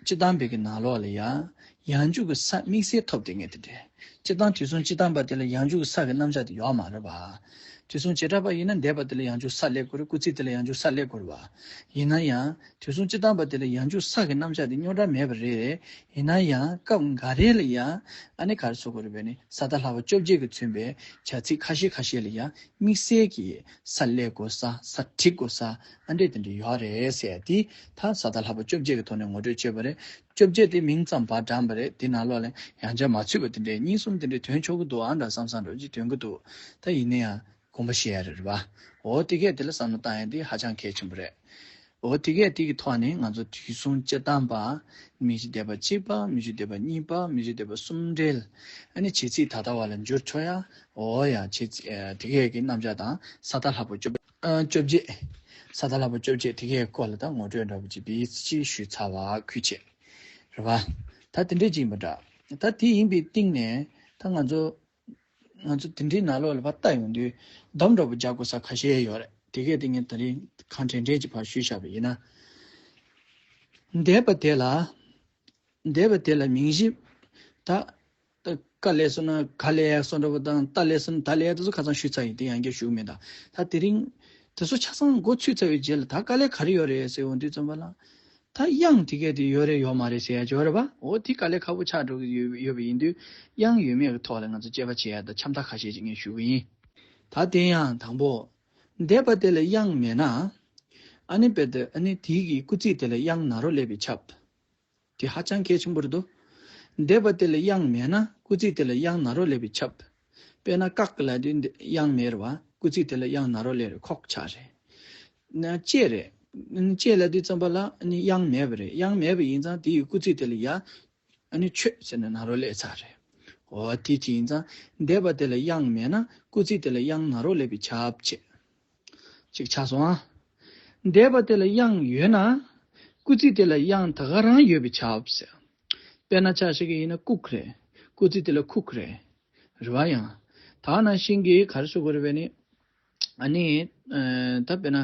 སྤྱི་དང་བོད་ཀྱི་ནང་ལོགས་ལ་ཡང་ ཡང་འཇུག་གི་ས་དམིགས་བསལ་ཐོབ་སྟེ་ངེས་དེ་འདྲ། སྤྱིར་བཏང་དུས་གསུམ་སྤྱིར་བཏང་པ་དེ་ལ་ཡང་འཇུག་གི་ས་གི་རྣམ་གཞག་དེ་ཡོད་མ་རེད་པ། དུས་གསུམ་བྱེ་བྲག་པ་ཡིན་ན་འདས་པ་དེ་ལ་ཡང་འཇུག་ས་སླེབས་དགོས་རེད། སྐུལ་ཚིག་དེ་ལ་ཡང་འཇུག་ས་སླེབས་དགོས་རེད་པ། ཡིན་ན་ཡང་དུས་གསུམ་སྤྱིར་བཏང་པ་དེ་ལ་ཡང་འཇུག་ས་གི་རྣམ་གཞག་དེ་རྙོག་དྲ་མེད་པ་རེད། ཡིན་ན་ཡང་སྐབས་འགའ་རེ་ལ་ཡང་ཨ་ནི་ག་རེ་ཟེར་དགོས་རེད་པས་ནི། ས་བདག་ལྷག་པ་བཅོ་བརྒྱད་ཀྱིས་མཚོན་པའི་བྱ་ཚིག་ཁ་ཤས་ཁ་ཤས་ལ་ཡང་དམིགས་བསལ་གྱི་ས་སླེབས་དགོས་ས། ས་བྲིས་དགོས་ས་ཨ་འདྲས་དེ་འདྲ་ཡོད་རེད་ཟེར་ཡ་དེ་ད་ས་བདག་ལྷག་པ་བཅོ་བརྒྱད་ཀྱི་ཐོག་ནས་ངོ་སྤྲོད་བྱས་པ་རེད། བཅོ་བརྒྱད་དེ་མིང་ཙམ་པར་བགྲངས་པ་རེད། དེ་ནང་ལོགས་ལ་ཡང་བསྐྱར་མ་ཚུད་པ་དེ་འདྲའི་གཉིས་གསུམ་དེ་འདྲའི་ཐོན་ཆོག་གི་འདུག་ཨ་འདྲ་བསམ་བསམ་འདྲ་ཅིག་ཐོན་གི་འདུག་ད་ཡིན་ན་ཡང་དགོངས་པ་བཞེས་ཡ་རེད་པ། འོ་དེ་གས་དེ་ལ་བསམ་བློ་བཏང་ཡ་དེ་ཧ་ཅང་གལ་ཆེན་པོ་རེད། འོ་དེ་གས་དེ་གི་ཐོག་ནས་ང་ཚོ་དུས་གསུམ་སྤྱིར་བཏང་པ། མིང་གཞི་སྡེ་པ་གཅིག་པ། མིང་གཞི་སྡེ་པ་གཉིས་པ། མིང་གཞི་སྡེ་པ་གསུམ་འབྲེལ། ཨ་ནི་བྱེད་ཚིག་ད་ལྟ་བ་ལ་འགྱུར་ཆོག་ཡ། འོ་ཡ་བྱེད་ཚིག་ཨ་དེ་གས་ཀྱི་རྣམ་གཞག་དང་ས་བདག་ལྷག་པ་བཅོ་བརྒྱད། ཨ་བཅོ་བརྒྱད། ས་བདག་ལྷག་པ་བཅོ་བརྒྱད་དེ་གའི་སྐོར་ལ་ད་ངོ་སྤྲོད་འདྲ་པོ་ཅིག་དེ་ཅིག་ཞུས་ཚར་བ་ཁུལ་བྱས། རེད་པ། ད་དེ་འདྲས་ཅིག་ཡིན་པ་འདྲ། ད་དེ་ཡིན་པའི་སྟེང་ནས་ད་ང་ཚོ་ང་ཚོ་དེ་འདྲའི་ནང་ལོགས་ལ་ཕར་ལྟ་ཡོང་དུས་སྡོམ་འདྲ་པོ་རྒྱག་དགོས་ས་ཁ་ཤས་ཡོད་རེད། དེ་གས་དེ་ངས་ད་རིང་གང་དྲན་དྲན་ཅིག་ཕར་ཞུས་བཞག་པ་ཡིན་ན། འདས་པ་དེ་ལ། འདས་པ་དེ་ལ་མིང་གཞི། ད། ད་ཀ་ལས་སོང་ན་ག་ལས་སོང་འདྲ་པོ་དང་ད་ལས་སོང་ན་ད་ལས་དེ་ཚོ་ཁ་སང་ཞུས་ཚར་ཡིན། དེ་ཡང་བསྐྱར་ཞུ་གི་མེད་ད། ད་དེ་རིང་། དེ་ཚོ་ཆ་ཚང་མགོ་ཚོས་ཚར་བའི་རྗེས་ལ་ད་དཀའ་ལས་ག་རེ་ཡོད་རེད་ཟེར་འོང་དུས་ཙམ་པ་ལ། ད་དབྱངས་དེ་གས་དེ་ཡོད་རེད་ཡོད་མ་རེད་ཟེར་ཡ་ཅིག་ཡོད་རེད་པ། འོ་དེ་དཀའ་ལས་ཁག་པོ་ཆགས་འགྲོ་གི་ཡོད་ཡོད་པ་ཡིན་དུས། དབྱངས་ཡོད་མེད་ཀྱི་ཐོག་ལ་ང་ཚོ་དཔྱད་པ་བྱེད་ཡ་ད་ཆ་ཚང་ཁ་ཤས་ཅིག་ངས་ཞུ་གི་ཡིན། ད་དེ་ཡང་དང་པོ། འདས་པ་དེ་ལ་དབྱངས་མེད་ན། ཨ་ནི་དཔེ་དེ་ཨ་ནི་དེའི་གི་སྐུལ་ཚིག་དེ་ལ་དབྱངས་ན་རོ་སླེབས་པས་ཁྱབ། དེ་ཧ་ཅང་གལ་ཆེན་པོ་རེད་དོ། འདས་པ་དེ་ལ་དབྱངས་མེད་ན་སྐུལ་ཚིག་དེ་ལ་དབྱངས་ན་རོ་སླེབས་པས་ཁྱབ། དཔེར་ན་ཀག་ལབ་དུས་འདི་དབྱངས་མེད་རེད་པ། སྐུལ་ཚིག་དེ་ལ་དབྱངས་ན་རོ་སླེབས་རེད། ཁོག་ཆགས་རེད། ན་ལྕེ་རེད། ལྕེ་ལབ་དུས་ཙམ་པ་ལ་ནི་དབྱངས་མེད་པ་རེད། དབྱངས་མེད་པ་ཡིན་ཙང་དེ་ཡི་སྐུལ་ཚིག་དེ་ལ་ཡ། ཨ་ནི་ཆོས་ཟེར་ནས་ན་རོ་སླེབས་ཚར་རེད། འོ་དེ་ཅི་ཡིན་ཙང་འདས་པ་དེ་ལ་དབྱངས་མེད་ན་སྐུལ་ཚིག་དེ་ལ་དབྱངས་ན་རོ་སླེབས་པས་ཁྱབ་བྱས། ཅིག་ཆགས་སོང་ཨ། འདས་པ་དེ་ལ་དབྱངས་ཡོད་ན། སྐུལ་ཚིག་དེ་ལ་དབྱངས་ད་ག་རང་ཡོད་པས་ཁྱབ་ཟེར། དཔེར་ན་ཆ་བཞག་གི་ཡིན་ན་ལྐུགས་རེད། སྐུལ་ཚིག་དེ་ལ་ཁུག་རེད། རེད་པ། ཡང་། ད་ནང་བཞིན་གྱི་ག་རེ་ཟེར་དགོས་རེད་པས་ནི། ཨ་ནི། ཨ་ད་དཔེར་ན་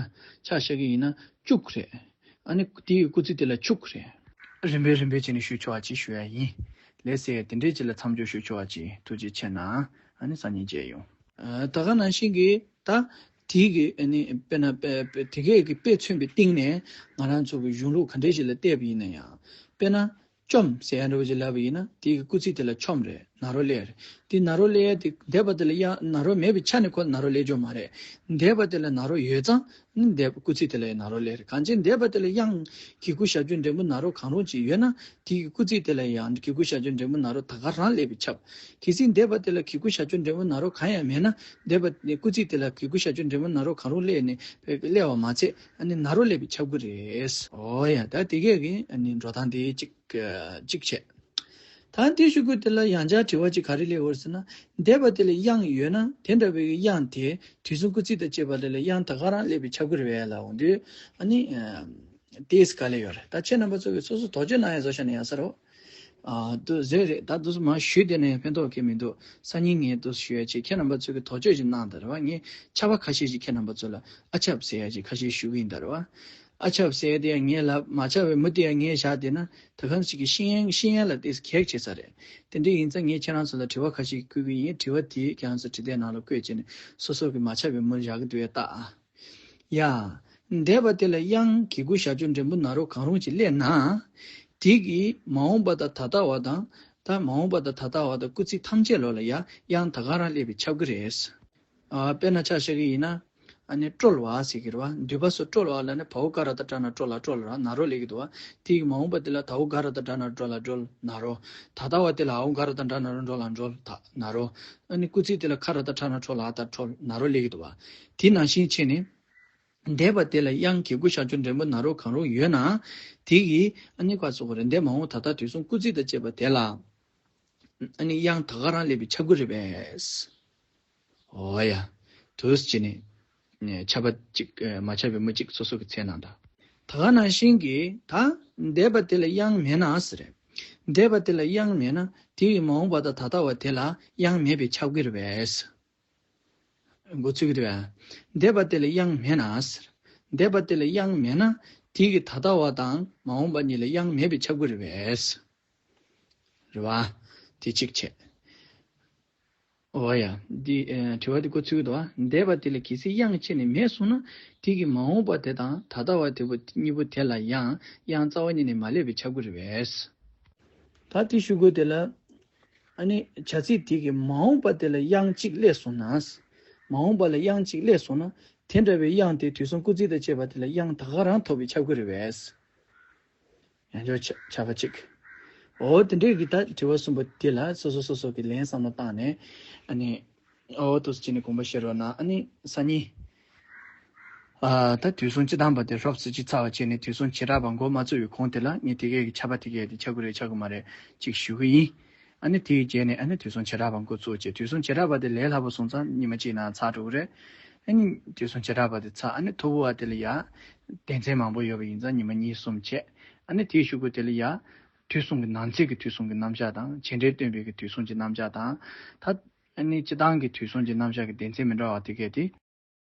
ཆ་བཞག་གི་ཡིན་ན་ལྕུག་རེད། ཨ་ནི་དེ་ཡི་སྐུལ་ཚིག་དེ་ལ་ཆུག་རེད། རིམ་པས་རིམ་པས་བྱས་ནས་ཞུ་ཆོག་པ་ཅིག་ཞུ་ཡ་ཡིན། ལགས་སེ། དེ་འདྲའི་ཅིག་ལ་མཚམས་འཇོག་ཞུ་ཆོག་པ་ཅིག་ཐུགས་རྗེ་ཆེ་གནང་། ཨ་ནི་སང་ཉིན་མཇལ་ཡོང་། ཨ་ད་ག་ནང་བཞིན་གྱི་ད། དེའི་གི་ཨ་ནི་དཔེར་ན་དཔེ་དཔེ་དེ་གས་ཀྱི་དཔེ་མཚོན་པའི་སྟེང་ནས་ང་རང་ཚོ་གི་གཞུང་ལུགས་ག་འདྲས་ཞིག་ལ་བལྟས་པ་ཡིན་ན་ཡང་། དཔེར་ན། བཅོམ་ཟེར་ཡ་འདྲ་བོ་ཅིག་ལབ་པ་ཡིན་ན་དེའི་གི་སྐུལ་ཚིག་དེ་ལ་ཆོམ་རེད། ན་རོ་སླེབས་རེད། དེ་ན་རོ་སླེབས་ཡ་དེ་འདས་པ་དེ་ལ་དབྱངས་ན་རོ་མེད་པའི་ཆ་ནས་ཁོ་ན་རོ་སླེབས་རྒྱུ་མ་རེད། འདས་པ་དེ་ལ་ན་རོ་ཡོད་ཙང་ནི་འདས་པ་སྐུལ་ཚིག་དེ་ལ་ཡང་ན་རོ་སླེབས་རེད། གང་ཅི་འདས་པ་དེ་ལ་དབྱངས་གི་གུ་ཞབས་ཀྱུ་འགྲེང་བུ་ན་རོ་གང་རུང་ཅིག་ཡོད་ན་དེ་གི་སྐུལ་ཚིག་དེ་ལ་ཡང་གི་གུ་ཞབས་ཀྱུ་འགྲེང་བུ་ན་རོ་ད་ག་རང་སླེབས་པས་ཁྱབ། གལ་སྲིད་འདས་པ་དེ་ལ་གི་གུ་ཞབས་ཀྱུ་འགྲེང་བུ་ན་རོ་གང་ཡང་མེད་ན་འདས་པ་ནི་སྐུལ་ཚིག་དེ་ལ་གི་གུ་ཞབས་ཀྱུ་འགྲེང་བུ་ན་རོ་གང་རུང་སླེབས་ནས་སླེབས་པ་མ་ཚད་ཨ་ནི་ན་རོ་སླེབས་པས་ཁྱབ་ཀྱི་རེད། འོ་ཡ། ད་དེ་གས་ཀྱི་ཨ་ནི་འགྲོ་སྟངས་དེ་གཅིག་གཅིག་བྱས། ད་དེ་ཞུ་དགོས་དེ་ལ་ཡང་བསྐྱར་དྲི་བ་གཅིག་ག་རེ་སླེབས་ཡོད་ཟེར་ན། འདས་པ་དེ་ལ་དབྱངས་ཡོད་ན་དེ་འདྲ་བའི་དབྱངས་དེ་དུས་གསུམ་སྐུལ་ཚིག་དང་བཅས་པ་དེ་ལ་དབྱངས་ད་ག་རང་སླེབས་པས་ཁྱབ་ཀྱི་རེད་པས་ལབ་འོང་དུས་ཨ་ནི། ཏེས་ག་ལེ་ཡོད་རེད། ད་ཁྱེད་རྣམ་པ་ཚོ་གིས་སོ་སོ་དོགས་གཅོད་གནང་ཡ་བཟོ་བཞག་ན་ཡག་ས་རེད། ཨ་དུ་ཟེར་རེད། ད་དུ་མ་ཞུས་དེ་ནས་ཕན་ཐོགས་ཀྱི་མི་འདུག་སང་ཉིན་ངས་དུ་ཞུ་ཡ་ཅིག་ཁྱེད་རྣམ་པ་ཚོ་གིས་དོགས་གཅོད་ཅིག་གནང་དང་རེད་པ། ངས་ཆ་བ་ཁ་ཤས་ཤིག་ཁྱེད་རྣམ་པ་ཚོ་ལ་ཨ་ཆབ་ཟེར་ཡ་ཅིག་ཁ་ཤས་ཞུ་གི་ཡིན་ད་རེད་པ། ཨ་ཆབ་ཟེར་ཡ་དེ་ཡང་ངས་ལབ། མ་ཆ་བའི་མུ་དེ་ཡང་ངས་བཞག་བསྡད་ན་ད་གང་ཞིག་གི་ཤེས་ཡོན་ཤེས་ཡོན་ལ་དེ་གེགས་བྱེད་ས་རེད། དེ་འདྲ་ཡིན་ཙང་ངས་ཁྱེད་རང་ཚོ་ལ་དྲི་བ་ཁ་ཤས་བསྐུལ་གི་ཡིན། དྲི་བ་དེ་ཁྱེད་རང་ཚོ་དྲི་དེབ་ནང་ལ་བཀོད་བྱས་ནས་སོ་སོ་གི་མ་ཆ་བའི་མུ་བཞག་གི་འདུག་ཡ་ལྟ་ཨ། ཡ། འདས་པ་དེ་ལ་དབྱངས་གི་གུ་ཞབས་ཀྱུ་འགྲེང་བུ་ན་རོ་གང་རུང་ཅིག་སླེབས་ན། དེ་གིས་མ་འོངས་པ་དང་ད་ལྟ་བ་དང་། ད་མ་འོངས་པ་དང་ད་ལྟ་བ་དང་སྐུལ་ཚིག་ཐམས་ཅད་ལོགས་ལ་ཡ་དབྱངས་ད་ག་རང་སླེབས་པས་ཁྱབ་ཀྱི་རེད། ཨ་དཔེར་ན་ཆ་བཞག་གི་ཡིན་ན། ཨ་ནི་དཀྲོལ་བ་ཟེར་གྱི་རེད་པ། མདུད་པ་སོགས་དཀྲོལ་བ་ལ་ནི་བའོ་ག་ར་བཏགས་གྲ་ན་དཀྲོ་ལ་དཀྲོལ་ལ་ན་རོ་སླེབས་ཀྱི་འདུག་པ། དེ་ཡི་མ་འོངས་པ་དེ་ལ་དའོ་ག་ར་བཏགས་གྲ་ན་དཀྲོ་ལ་དཀྲོལ་ན་རོ། ད་ལྟ་བ་དེ་ལ་འའོ་ག་ར་བཏགས་གྲ་ན་རོ་འགྲོ་ལ་འགྲོལ་ད་ན་རོ། ཨ་ནི་སྐུལ་ཚིག་དེ་ལ་ཁ་ར་བཏགས་ཁྲ་ན་ཁྲོ་ལ་ད་ཁྲོལ་ན་རོ་སླེབས་ཀྱི་འདུག་པ། དེ་ནང་བཞིན་བྱས་ནས། འདས་པ་དེ་ལ་དབྱངས་གི་གུ་ཞབས་ཀྱུ་འགྲེང་བུ་ན་རོ་གང་རུང་ཡོད་ན། དེ་ཡིས་ཨ་ནི་ག་ཟེར་དགོས་རེད། འདས་མ་འོངས་ད་ལྟ་དུས་གསུམ་སྐུལ་ཚིག་དང་བཅས་པ་དེ་ལ། ཨ་ནི་དབྱངས་ད་ག་རང་སླེབས་པས་ཁྱབ་ཀྱི་རེད་པས། འོ་ཡ། དུས་ཅི་ནི། ཆ་བ་གཅིག་མ་ཆ་བའི་མུ་གཅིག་སོ་སོ་གི་ཚད་ནང་དང་། ད་ག་ནང་བཞིན་གྱི་ད། འདས་པ་དེ་ལ་དབྱངས་མེད་ན་ཟེར་རེད། འདས་པ་དེ་ལ་དབྱངས་མེད་ན་དེ་ཡི་མ་འོངས་པ་དང་ད་ལྟ་བ་དེ་ལ་དབྱངས་མེད་པས་ཁྱབ་ཀྱི་རེད་པས། འགོ་ཚུགས་ཀྱི་རེད་པས། འདས་པ་དེ་ལ་དབྱངས་མེད་ན་ཟེར། འདས་པ་དེ་ལ་དབྱངས་མེད་ན་དེ་གི་ད་ལྟ་བ་དང་མ་འོངས་པ་གཉིས་ལ་དབྱངས་མེད་པས་ཁྱབ་ཀྱི་རེད་པས། རེད་བ། དེ་གཅིག་བྱས། འོ་ཡ། འདི་ཨེ་དྲི་བ་འདི་འགོ་ཚུགས་འདུག་བ། འདས་པ་དེ་ལ་གལ་སྲིད་དབྱངས་ཆད་ནས་མེད་སོང་ན། དེ་གི་མ་འོངས་པ་དེ་དང་ད་ལྟ་བ་དེ་པོ་གཉིས་པོ་དེ་ལ་ཡང་དབྱངས་རྩ་བ་ཉིད་ནས་མ་སླེབས་པས་ཁྱབ་ཀྱི་རེད་པས། ད་དེ་ཞུ་དགོས་དེ་ལ། ཨ་ནི་བྱ་ཚིག་དེ་གི་མ་འོངས་པ་དེ་ལ་དབྱངས་གཅིག་སླེབས་སོང་ན། མ་འོངས་པ་ལ་དབྱངས་གཅིག་སླེབས་སོང་ན། དེ་འདྲ་བའི་དབྱངས་དེ་དུས་གསུམ་སྐུལ་ཚིག་དང་བཅས་པ་དེ་ལ་དབྱངས་ད་ག་རང་ཐོབ་པས་ཁྱབ་ཀྱི་རེད་པས། ཡང་བསྐྱར་ཆ་ཆ་བ་གཅིག་འོ་དེ་འདྲའི་གི་ད་དྲི་བ་གསུམ་པོ་དེ་ལ་སོ་སོ་སོ་སོ་གི་ལན་བསམ་བློ་བཏང་ནས། ཨ་ནི་འོ་ཏོག་ཙམ་བྱས་ནས་དགོངས་པ་བཞེས་རོགས་གནང་། ཨ་ནི་སང་ཉིན། ཨ་ད་དུས་གསུམ་སྤྱི་དང་པོ་དེ་རོབ་ཙམ་ཅིག་ཚར་བ་བྱས་ནས་དུས་གསུམ་བྱེ་བྲག་པ་འགོ་མ་བཙུགས་པའི་གོང་དེ་ལ་ངས་དེ་གས་ཀྱི་ཆ་བ་དེ་གས་དེ་ཆགས་ཀྱི་རེད་ཆགས་ཀྱི་མ་རེད་ཅིག་ཞུ་གི་ཡིན། ཨ་ནི་དེའི་རྗེས་ནས་ཨ་ནི་དུས་གསུམ་བྱེ་བྲག་པ་འགོ་བཙུགས་བྱས། དུས་གསུམ་བྱེ་བྲག་པ་དེ་ལས་སླ་པོ་སོང་ཙང་ཉི་མ་གཅིག་ནང་ཚར་འགྲོ་གི་རེད། ཨ་ནི་དུས་གསུམ་བྱེ་བྲག་པ་དེ་ཚར། ཨ་ནི་མཐོ་པོ་བ་དེ་ལ་ཡ། སྡེ་ཚན་མང་པོ་ཡོད་པ་ཡིན་ཙང་ཉི་མ་གཉིས་གསུམ་བྱས། ཨ་ནི་དེའི་གཞུག་གུ་དེ་ལ་ཡ། དུས་གསུམ་གྱི་ནང་ཚན་གྱི་དུས་གསུམ་གྱི་རྣམ་གཞག་དང་བྱེད་འབྲེལ་སྟོན་པའི་གི་དུས་གསུམ་གྱི་རྣམ་གཞག་དང་། ད། ཨ་ནི་སྤྱི་བཏང་གི་དུས་གསུམ་གྱི་རྣམ་གཞག་གི་སྡེ་ཚན་མི་འདྲ་བ་དེ་གས་དེ།